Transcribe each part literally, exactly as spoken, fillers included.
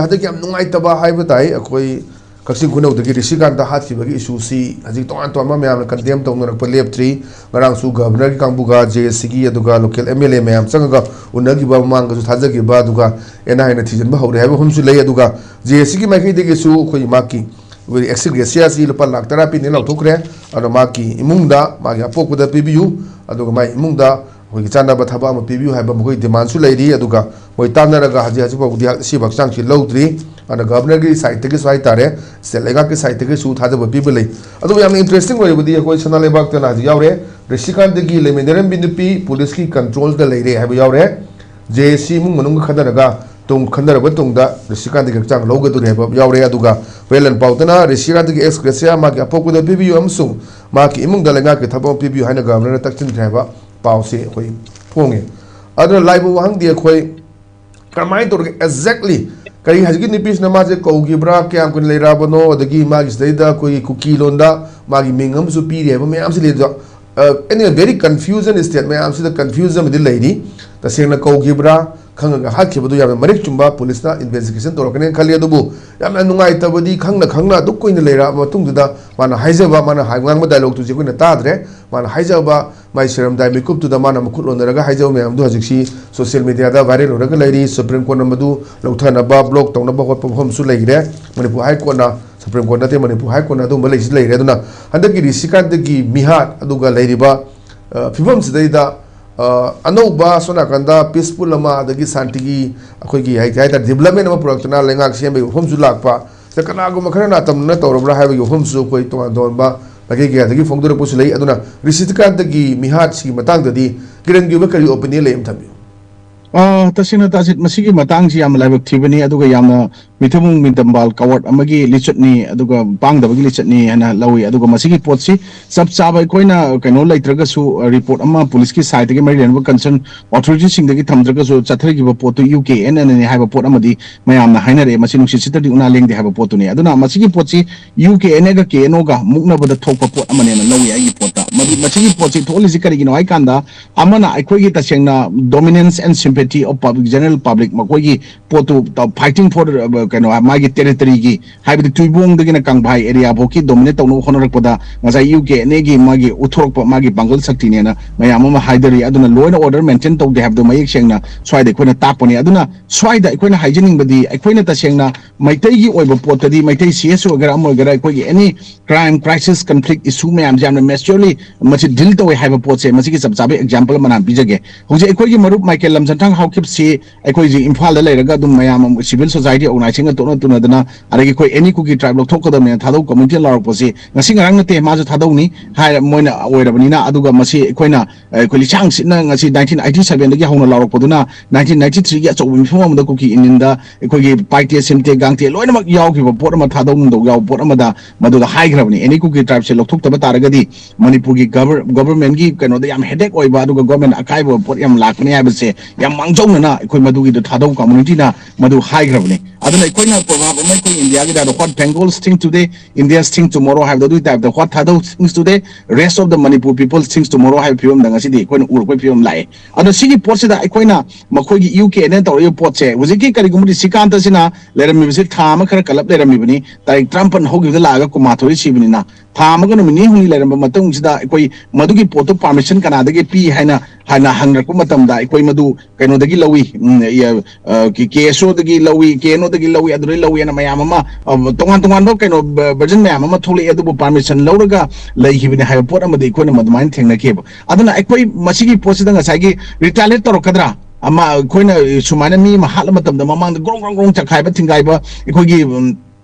ꯍꯟꯗꯛ ꯌꯥꯝ ꯅꯨꯡꯉꯥꯏꯇꯕ ꯍꯥꯏꯕ ꯇꯥꯏ, ꯑꯩꯈꯣꯏ ꯀꯛꯆꯤꯡ ꯈꯨꯅꯧꯗꯒꯤ ꯔꯤꯁꯤꯀꯥꯟꯇ ꯍꯥꯠꯈꯤꯕꯒꯤ ꯏꯁꯨꯁꯤ ꯍꯧꯖꯤꯛ ꯇꯣꯉꯥꯟ ꯇꯣꯉꯥꯟꯕ ꯃꯌꯥꯝꯅ ꯀꯟꯗꯦꯝ ꯇꯧꯅꯔꯛꯄ ꯂꯦꯞꯇ꯭ꯔꯤ꯫ ꯉꯔꯥꯡꯁꯨ ꯒꯚꯔꯅꯔꯒꯤ ꯀꯥꯡꯕꯨꯒ, ꯖꯦ ꯑꯦ ꯁꯤꯒꯤ, ꯑꯗꯨꯒ ꯂꯣꯀꯦꯜ ꯑꯦꯝ ꯑꯦꯜ ꯑꯦ ꯃꯌꯥꯝ ꯆꯪꯉꯒ ꯎꯅꯈꯤꯕ, ꯃꯃꯥꯡꯗꯁꯨ ꯊꯥꯖꯈꯤꯕ, ꯑꯗꯨꯒ ꯑꯦꯟ ꯑꯥꯏ ꯑꯦꯅ ꯊꯤꯖꯤꯟꯕ ꯍꯧꯔꯦ ꯍꯥꯏꯕ ꯑꯃꯁꯨ ꯂꯩ꯫ ꯑꯗꯨꯒ ꯖꯦ ꯑꯦ ꯁꯤꯒꯤ ꯃꯥꯏꯀꯩꯗꯒꯤꯁꯨ ꯑꯩꯈꯣꯏ ꯃꯍꯥꯛꯀꯤ ꯑꯦꯛꯁ ꯒ꯭ꯔꯦꯁꯤꯌꯥꯁꯤ ꯂꯨꯄꯥ ꯂꯥꯛ ꯇꯔꯥ ꯄꯤꯅꯦ ꯂꯥꯎꯊꯣꯛꯈ꯭ꯔꯦ꯫ ꯑꯗꯣ ꯃꯍꯥꯛꯀꯤ ꯏꯃꯨꯡꯗ, ꯃꯥꯒꯤ ꯑꯄꯣꯛꯄꯗ ꯄꯤꯕꯤꯌꯨ, ꯑꯗꯨꯒ ꯃꯥꯒꯤ ꯏꯃꯨꯡꯗ ꯑꯩꯈꯣꯏꯒꯤ ꯆꯥꯅꯕ ꯊꯕꯛ ꯑꯃ ꯄꯤꯕꯤꯌꯨ ꯍꯥꯏꯕ ꯃꯈꯣꯏ ꯗꯤꯃꯥꯟꯁꯨ ꯂꯩꯔꯤ꯫ ꯑꯗꯨꯒ ꯃꯣꯏ ꯇꯥꯟꯅꯔꯒ ꯍꯧꯖꯤꯛ ꯍꯧꯖꯤꯛ ꯐꯥꯎꯕꯗꯤ ꯑꯁꯤꯕ ꯍꯛꯆꯥꯡꯁꯤ ꯂꯧꯗ꯭ꯔꯤ꯫ ꯑꯗꯨꯅ ꯒꯚꯔꯅꯔꯒꯤ ꯁꯥꯏꯠꯇꯒꯤꯁꯨ ꯍꯥꯏꯇꯥꯔꯦ, ꯁ꯭ꯇꯦꯠ ꯂꯩꯉꯥꯛꯀꯤ ꯁꯥꯏꯠꯇꯒꯤꯁꯨ ꯊꯥꯖꯕ ꯄꯤꯕ ꯂꯩ꯫ ꯑꯗꯨꯕꯨ ꯌꯥꯝꯅ ꯏꯟꯇꯔꯦꯁꯇꯤꯡ ꯑꯣꯏꯔꯤꯕꯗꯤ ꯑꯩꯈꯣꯏ ꯁꯅꯥ ꯂꯩꯕꯥꯛꯇꯅ ꯍꯧꯖꯤꯛ ꯌꯥꯎꯔꯦ, ꯔꯤꯁꯤꯀꯥꯟꯇꯒꯤ ꯂꯩꯃꯤꯟꯅꯔꯝꯕꯤ ꯅꯨꯄꯤ ꯄꯨꯂꯤꯁꯀꯤ ꯀꯟꯇ꯭ꯔꯣꯜꯗ ꯂꯩꯔꯦ ꯍꯥꯏꯕ ꯌꯥꯎꯔꯦ꯫ ꯖꯦ ꯑꯦ ꯁꯤ ꯏꯃꯨꯡ ꯃꯅꯨꯡꯒ ꯈꯟꯅꯔꯒ ꯇꯨꯡ ꯈꯟꯅꯔꯕ ꯇꯨꯡꯗ ꯔꯤꯁꯤꯀꯥꯟꯇꯒꯤ ꯍꯛꯆꯥꯡ ꯂꯧꯒꯗꯣꯔꯤ ꯍꯥꯏꯕ ꯌꯥꯎꯔꯦ꯫ ꯑꯗꯨꯒ ꯍꯣꯔꯦꯟ ꯂꯟ ꯄꯥꯎꯗꯅ ꯔꯤꯁꯤꯀꯥꯟꯇꯒꯤ ꯑꯦꯛꯁ ꯒ꯭ꯔꯦꯁꯤꯌꯥ ꯃꯥꯒꯤ ꯑꯄꯣꯛꯄꯗ ꯄꯤꯕꯤꯌꯨ ꯑꯃꯁꯨꯡ ꯃꯍꯥꯛꯀꯤ ꯏꯃꯨꯡꯗ ꯂꯩꯉꯥꯛꯀꯤ ꯊꯕꯛ ꯑꯃ ꯄꯤꯕꯤꯌꯨ ꯍꯥꯏꯅ ꯒꯚꯔꯅꯔꯅ ꯇꯛꯁꯤꯟꯈ꯭ꯔꯦ ꯍꯥꯏꯕ ꯄꯥꯎꯁꯦ ꯑꯩꯈꯣꯏ ꯐꯣꯡꯉꯦ꯫ ꯑꯗꯨꯅ ꯂꯥꯏꯕꯨ ꯋꯥꯍꯪꯗꯤ ꯑꯩꯈꯣꯏ ꯀꯔꯝꯍꯥꯏꯅ ꯇꯧꯔꯒ exactly ꯀꯔꯤ ꯍꯧꯖꯤꯛꯀꯤ ꯅꯨꯄꯤꯁꯤꯅ ꯃꯥꯁꯦ ꯀꯧꯈꯤꯕ꯭ꯔꯥ, ꯀꯌꯥꯝ ꯀꯨꯏꯅ ꯂꯩꯔꯛꯑꯕꯅꯣ, ꯑꯗꯒꯤ ꯃꯥꯒꯤ ꯁꯤꯗꯩꯗ ꯑꯩꯈꯣꯏꯒꯤ ꯀꯨꯀꯤ ꯂꯣꯟꯗ ꯃꯥꯒꯤ ꯃꯤꯡ ꯑꯃꯁꯨ ꯄꯤꯔꯤ ꯍꯥꯏꯕ ꯃꯌꯥꯝꯁꯤ ꯂꯩꯗꯣ꯫ ꯑ, anyway, very confusion state ꯃꯌꯥꯝꯁꯤꯗ confusion ꯑꯃꯗꯤ ꯂꯩꯔꯤ꯫ ꯇꯁꯦꯡꯅ ꯀꯧꯈꯤꯕ꯭ꯔꯥ, ꯈꯪꯉꯒ ꯍꯥꯠꯈꯤꯕꯗꯨ ꯌꯥꯝꯅ ꯃꯔꯤꯛ ꯆꯨꯝꯕ ꯄꯨꯂꯤꯁꯅ ꯏꯟꯚꯦꯁꯇꯤꯒꯦꯁꯟ ꯇꯧꯔꯛꯀꯅꯦꯅ ꯈꯜꯂꯤ꯫ ꯑꯗꯨꯕꯨ ꯌꯥꯝꯅ ꯅꯨꯡꯉꯥꯏꯇꯕꯗꯤ ꯈꯪꯅ ꯈꯪꯅ ꯑꯗꯨꯛ ꯀꯨꯏꯅ ꯂꯩꯔꯛꯑꯕ ꯃꯇꯨꯡꯗꯨꯗ ꯃꯥꯅ ꯍꯥꯏꯖꯕ, ꯃꯥꯅ ꯍꯥꯏ-, ꯉꯥꯡꯕ ꯗꯥꯏꯂꯣꯛꯇꯨꯁꯦ ꯑꯩꯈꯣꯏꯅ ꯇꯥꯗ꯭ꯔꯦ꯫ ꯃꯥꯅ ꯍꯥꯏꯖꯕ, ꯃꯥꯏ ꯁꯤꯔꯝꯗꯥꯏ ꯃꯤꯀꯨꯞꯇꯨꯗ ꯃꯥꯅ ꯃꯈꯨꯠ ꯂꯣꯟꯅꯔꯒ ꯍꯥꯏꯖꯕ ꯃꯌꯥꯝꯗꯨ ꯍꯧꯖꯤꯛꯁꯤ ꯁꯣꯁꯤꯌꯦꯜ ꯃꯦꯗꯤꯌꯥꯗ ꯚꯥꯏꯔꯦꯜ ꯑꯣꯏꯔꯒ ꯂꯩꯔꯤ꯫ ꯁꯨꯄ꯭ꯔꯤꯝ ꯀꯣꯔꯠꯅ ꯃꯗꯨ ꯂꯧꯊꯅꯕ, ꯕ꯭ꯂꯣꯛ ꯇꯧꯅꯕ ꯍꯣꯠꯄ ꯃꯐꯝꯁꯨ ꯂꯩꯈ꯭ꯔꯦ꯫ ꯃꯅꯤꯄꯨꯔ ꯍꯥꯏ ꯀꯣꯔꯠꯅ, ꯁꯨꯄ꯭ꯔꯤꯝ ꯀꯣꯔꯠ ꯅꯠꯇꯦ, ꯃꯅꯤꯄꯨꯔ ꯍꯥꯏ ꯀꯣꯔꯠꯅ ꯑꯗꯨꯝꯕ ꯂꯩꯁꯤ ꯂꯩꯔꯦ꯫ ꯑꯗꯨꯅ ꯍꯟꯗꯛꯀꯤ ꯔꯤꯁꯤꯀꯥꯟꯇꯒꯤ ꯃꯤꯍꯥꯠ ꯑꯗꯨꯒ ꯂꯩꯔꯤꯕ, ꯑ, ꯐꯤꯕꯝꯁꯤꯗꯩꯗ, ꯑ, ꯑꯅꯧꯕ ꯁꯣꯝ ꯅꯥꯀꯟꯗ ꯄꯤꯁꯐꯨꯜ ꯑꯃ, ꯑꯗꯒꯤ ꯁꯥꯟꯇꯤꯒꯤ ꯑꯩꯈꯣꯏꯒꯤ ꯍꯥꯏ-, ꯍꯥꯏꯇꯥꯔꯦ, ꯗꯤꯕ꯭ꯂꯞꯃꯦꯟ ꯑꯃ ꯄꯨꯔꯛꯇꯨꯅ ꯂꯩꯉꯥꯛ ꯁꯦꯝꯕꯒꯤ ꯋꯥꯐꯝꯁꯨ ꯂꯥꯛꯄ, ꯁꯤꯗ ꯀꯅꯥꯒꯨꯝꯕ ꯈꯔꯅ ꯑꯇꯝꯅꯅ ꯇꯧꯔꯕ꯭ꯔꯥ ꯍꯥꯏꯕꯒꯤ ꯋꯥꯐꯝꯁꯨ ꯑꯩꯈꯣꯏ ꯇꯣꯉꯥꯟ ꯇꯣꯉꯥꯟꯕ ꯃꯥꯏꯀꯩ ꯀꯌꯥꯗꯒꯤ ꯐꯣꯡꯗꯣꯔꯛꯄꯁꯨ ꯂꯩ꯫ ꯑꯗꯨꯅ ꯔꯤꯁꯤꯀꯥꯟꯇꯒꯤ ꯃꯤꯍꯥꯠꯁꯤꯒꯤ ꯃꯇꯥꯡꯗꯗꯤ ꯀꯤꯔꯟꯒꯤ ꯑꯣꯏꯕ ꯀꯔꯤ ꯑꯣꯄꯤꯅꯤꯌꯟ ꯂꯩ ꯑꯃ ꯊꯝꯕꯤꯌꯨ꯫ ꯑ, ꯇꯁꯦꯡꯅ ꯇꯥꯖꯤꯠ, ꯃꯁꯤꯒꯤ ꯃꯇꯥꯡꯁꯤ ꯌꯥꯝꯅ ꯂꯥꯏꯕꯛ ꯊꯤꯕꯅꯤ, ꯑꯗꯨꯒ ꯌꯥꯝꯅ ꯃꯤꯊꯃꯨꯡ ꯃꯤꯇꯝꯕꯥꯜ ꯀꯋꯥꯔꯗ ꯑꯃꯒꯤ ꯂꯤꯆꯠꯅꯤ, ꯑꯗꯨꯒ ꯄꯥꯡꯗꯕꯒꯤ ꯂꯤꯆꯠꯅꯤ ꯍꯥꯏꯅ ꯂꯧꯏ꯫ ꯑꯗꯨꯒ ꯃꯁꯤꯒꯤ ꯄꯣꯠꯁꯤ ꯆꯞ ꯆꯥꯕ ꯑꯩꯈꯣꯏꯅ ꯀꯩꯅꯣ ꯂꯩꯇ꯭ꯔꯒꯁꯨ, ꯑ, ꯔꯤꯄꯣꯔꯠ ꯑꯃ ꯄꯨꯂꯤꯁꯀꯤ ꯁꯥꯏꯠꯇꯒꯤ ꯃꯔꯤ ꯂꯩꯅꯕ ꯀꯟꯁꯔꯟ ꯑꯣꯊꯣꯔꯤꯇꯤꯁꯤꯡꯗꯒꯤ ꯊꯝꯗ꯭ꯔꯒꯁꯨ ꯆꯠꯊꯈꯤꯕ ꯄꯣꯠꯇꯨ U K N N A ꯍꯥꯏꯕ ꯄꯣꯠ ꯑꯃꯗꯤ ꯃꯌꯥꯝꯅ ꯍꯥꯏꯅꯔꯛꯑꯦ, ꯃꯁꯤ ꯅꯨꯡꯁꯤꯠ ꯁꯤꯠꯇ꯭ꯔꯗꯤ ꯎꯅꯥ ꯂꯦꯡꯗꯦ ꯍꯥꯏꯕ ꯄꯣꯠꯇꯨꯅꯤ꯫ ꯑꯗꯨꯅ ꯃꯁꯤꯒꯤ ꯄꯣꯠꯁꯤ ꯌꯨ ꯀꯦ ꯑꯦꯟ ꯑꯦꯒ ꯀꯦ ꯑꯦꯟ ꯑꯣꯒ ꯃꯨꯛꯅꯕꯗ ꯊꯣꯛꯄ ꯄꯣꯠ ꯑꯃꯅꯦꯅ ꯂꯧꯏ ꯑꯩꯒꯤ ꯄꯣꯠꯇ꯫ ꯃꯗꯨ, ꯃꯁꯤꯒꯤ ꯄꯣꯠꯁꯤ ꯊꯣꯛꯍꯜꯂꯤꯁꯤ ꯀꯔꯤꯒꯤꯅꯣ ꯍꯥꯏ ꯀꯥꯟꯗ, ꯑꯃꯅ ꯑꯩꯈꯣꯏꯒꯤ ꯇꯁꯦꯡꯅ dominance and sympathy Participatory of public, general public, ꯃꯈꯣꯏꯒꯤ ꯄꯣꯠꯇꯨ fighting for, ꯑ, ꯀꯩꯅꯣ, ꯃꯥꯒꯤ territory ꯒꯤ, ꯍꯥꯏꯕꯗꯤ ꯇꯨꯏꯕꯣꯡꯗꯒꯤꯅ ꯀꯪꯚꯥꯏ area ꯐꯥꯎꯒꯤ dominate ꯇꯧꯅꯕ ꯍꯣꯠꯅꯔꯛꯄꯗ ꯉꯁꯥꯏ U K N A ꯒꯤ ꯃꯥꯒꯤ ꯎꯠꯊꯣꯔꯛꯄ ꯃꯥꯒꯤ ꯄꯥꯡꯒꯜ ꯁꯛꯇꯤꯅꯦꯅ ꯃꯌꯥꯝ ꯑꯃ ꯍꯥꯏꯗꯔꯤ꯫ ꯑꯗꯨꯅ law and order maintain ꯇꯧꯗꯦ ꯍꯥꯏꯕꯗꯨ ꯃꯌꯦꯛ ꯁꯦꯡꯅ ꯁ꯭ꯋꯥꯏꯗ ꯑꯩꯈꯣꯏꯅ ꯇꯥꯛꯄꯅꯤ꯫ ꯑꯗꯨꯅ ꯁ꯭ꯋꯥꯏꯗ ꯑꯩꯈꯣꯏꯅ ꯍꯥꯏꯖꯅꯤꯡꯕꯗꯤ, ꯑꯩꯈꯣꯏꯅ ꯇꯁꯦꯡꯅ ꯃꯩꯇꯩꯒꯤ ꯑꯣꯏꯕ ꯄꯣꯠꯇꯗꯤ, ꯃꯩꯇꯩ C S ꯑꯣꯏꯒꯦꯔꯥ ꯑꯃ ꯑꯣꯏꯒꯦꯔꯥ, ꯑꯩꯈꯣꯏꯒꯤ any crime, crisis, conflict issue ꯃꯌꯥꯝꯁꯦ ꯌꯥꯝꯅ maturely ꯃꯁꯤ deal ꯇꯧꯋꯦ ꯍꯥꯏꯕ ꯄꯣꯠꯁꯦ, ꯃꯁꯤꯒꯤ ꯆꯞ ꯆꯥꯕ example ꯑꯃ ꯅꯍꯥꯟ ꯄꯤꯖꯒꯦ꯫ ꯍꯧꯖꯤꯛ ꯑꯩꯈꯣꯏꯒꯤ ꯃꯔꯨꯞ ꯃꯥꯏꯀꯦꯜ ꯂꯝꯖꯟꯊꯥꯡ ꯍꯥꯎꯈꯤꯕꯁꯤ ꯑꯩꯈꯣꯏ ꯍꯧꯖꯤꯛ ꯏꯝꯐꯥꯜꯗ ꯂꯩꯔꯒ ꯑꯗꯨꯝ ꯃꯌꯥꯝ ꯑꯃ civil society organization ꯒ ꯇꯣꯠꯅ ꯇꯨꯅꯗꯅ, ꯑꯗꯒꯤ ꯑꯩꯈꯣꯏ any Kuki tribe ꯂꯧꯊꯣꯛꯀꯗꯕꯅꯦꯅ ꯊꯥꯗꯧ community ꯂꯥꯎꯔꯛꯄꯁꯤ ꯉꯁꯤ ꯉꯔꯥꯡ ꯅꯠꯇꯦ, ꯃꯥꯁꯨ ꯊꯥꯗꯧꯅꯤ ꯍꯥꯏ ꯃꯣꯏꯅ ꯑꯣꯏꯔꯕꯅꯤꯅ꯫ ꯑꯗꯨꯒ ꯃꯁꯤ ꯑꯩꯈꯣꯏꯅ, ꯑꯩꯈꯣꯏ ꯂꯤꯁꯥꯡ ꯁꯤꯠꯅ ꯉꯁꯤ nineteen eighty seven ꯗꯒꯤ ꯍꯧꯅ ꯂꯥꯎꯔꯛꯄꯗꯨꯅ nineteen ninety three ꯒꯤ ꯑꯆꯧꯕ ꯃꯤꯐꯝ ꯑꯃꯗ ꯀꯨꯀꯤ ꯏꯟꯗꯤꯌꯟꯗ ꯑꯩꯈꯣꯏꯒꯤ ꯄꯥꯏꯇꯦ, ꯁꯤꯝꯇꯦ, ꯒꯥꯡꯇꯦ ꯂꯣꯏꯅꯃꯛ ꯌꯥꯎꯈꯤꯕ ꯄꯣꯠ ꯑꯃ, ꯊꯥꯗꯧ ꯅꯨꯡꯗꯧ ꯌꯥꯎꯕ ꯄꯣꯠ ꯑꯃꯗ ꯃꯗꯨꯗ ꯍꯥꯏꯈ꯭ꯔꯕꯅꯤ, any Kuki tribe ꯁꯦ ꯂꯧꯊꯣꯛꯇꯕ ꯇꯥꯔꯒꯗꯤ ꯃꯅꯤꯄꯨꯔꯒꯤ government ꯀꯩꯅꯣꯗ ꯌꯥꯝ headache ꯑꯣꯏꯕ, ꯑꯗꯨꯒ government ꯑꯀꯥꯏꯕ ꯄꯣꯠ ꯌꯥꯝ ꯂꯥꯛꯀꯅꯤ ꯍꯥꯏꯕꯁꯦ ꯌꯥꯝ ꯃꯥꯡꯖꯧꯅꯅ ꯑꯩꯈꯣꯏ ꯃꯗꯨꯒꯤꯗꯣ ꯊꯥꯗꯧ community ꯅ ꯃꯗꯨ ꯍꯥꯏꯈ꯭ꯔꯕꯅꯤ꯫ ꯑꯗꯨꯅ ꯑꯩꯈꯣꯏꯅ proverb ꯑꯃ, ꯑꯩꯈꯣꯏ ꯏꯟꯗꯤꯌꯥꯒꯤꯗ "What Bengals think today, Indians think tomorrow" ꯍꯥꯏꯕꯗꯣ, ꯑꯗꯨꯒꯤ type ꯇ "What Thadou thinks today, rest of the Manipur people thinks tomorrow" ꯍꯥꯏꯕ ꯐꯤꯕꯝꯗ ꯉꯁꯤꯗꯤ ꯑꯩꯈꯣꯏꯅ ꯎꯔꯛꯄꯒꯤ ꯐꯤꯕꯝ ꯂꯥꯛꯑꯦ꯫ ꯑꯗꯣ ꯁꯤꯒꯤ ꯄꯣꯠꯁꯤꯗ ꯑꯩꯈꯣꯏꯅ ꯃꯈꯣꯏꯒꯤ U K N A ꯅ ꯇꯧꯔꯛꯏꯕ ꯄꯣꯠꯁꯦ, ꯍꯧꯖꯤꯛꯀꯤ ꯀꯔꯤꯒꯨꯝꯕ ꯔꯤꯁꯤꯀꯥꯟꯇꯁꯤꯅ ꯂꯩꯔꯝꯃꯤꯕꯁꯤ ꯊꯥ ꯑꯃ ꯈꯔ ꯀꯜꯂꯞ ꯂꯩꯔꯝꯃꯤꯕꯅꯤ, ꯇꯥꯔꯤꯛ ꯇꯔꯥꯃꯥꯄꯟ ꯍꯧꯈꯤꯕꯗ ꯂꯥꯛꯑꯒ ꯀꯨꯟꯃꯥꯊꯣꯏ ꯁꯤꯕꯅꯤꯅ, ꯊꯥ ꯑꯃꯒ ꯅꯨꯃꯤꯠ ꯅꯤꯅꯤ ꯍꯨꯝꯅꯤ ꯂꯩꯔꯝꯕ ꯃꯇꯨꯡꯁꯤꯗ ꯑꯩꯈꯣꯏ ꯃꯗꯨꯒꯤ ꯄꯣꯠꯇꯨ permission ꯀꯅꯥꯗꯒꯤ ꯄꯤ ꯍꯥꯏꯅ, ꯍꯥꯏꯅ ꯍꯪꯅꯔꯛꯄ ꯃꯇꯝꯗ, ꯑꯩꯈꯣꯏ ꯃꯗꯨ ꯀꯩꯅꯣꯗꯒꯤ ꯂꯧꯏ, ꯎꯝ, ꯏ, ꯑ, ꯀꯤ-, K S O ꯗꯒꯤ ꯂꯧꯏ, K N O ꯗꯒꯤ ꯂꯧꯏ, ꯑꯗꯨꯗꯩ ꯂꯧꯏ ꯍꯥꯏꯅ ꯃꯌꯥꯝ ꯑꯃ, ꯑ, ꯇꯣꯉꯥꯟ ꯇꯣꯉꯥꯟꯕ ꯀꯩꯅꯣ, ꯕ-, version ꯃꯌꯥꯝ ꯑꯃ ꯊꯣꯛꯂꯛꯑꯦ꯫ ꯑꯗꯨꯕꯨ permission ꯂꯧꯔꯒ ꯂꯩꯈꯤꯕꯅꯤ ꯍꯥꯏꯕ ꯄꯣꯠ ꯑꯃꯗꯤ ꯑꯩꯈꯣꯏꯅ ꯃꯗꯨꯃꯥꯏꯅ ꯊꯦꯡꯅꯈꯤꯑꯕ꯫ ꯑꯗꯨꯅ ꯑꯩꯈꯣꯏ ꯃꯁꯤꯒꯤ ꯄꯣꯠꯁꯤꯗ ꯉꯁꯥꯏꯒꯤ retaliate ꯇꯧꯔꯛꯀꯗ꯭ꯔꯥ, ꯑꯃ ꯑꯩꯈꯣꯏꯅ ꯁꯨꯃꯥꯏꯅ ꯃꯤ ꯑꯃ ꯍꯥꯠꯂ ꯃꯇꯝꯗ ꯃꯃꯥꯡꯗ ꯒ꯭ꯔꯣꯡ ꯒ꯭ꯔꯣꯡ ꯒ꯭ꯔꯣꯡ ꯆꯈꯥꯏꯕ ꯊꯤꯡꯒꯥꯏꯕ, ꯑꯩꯈꯣꯏꯒꯤ, ꯎꯝ,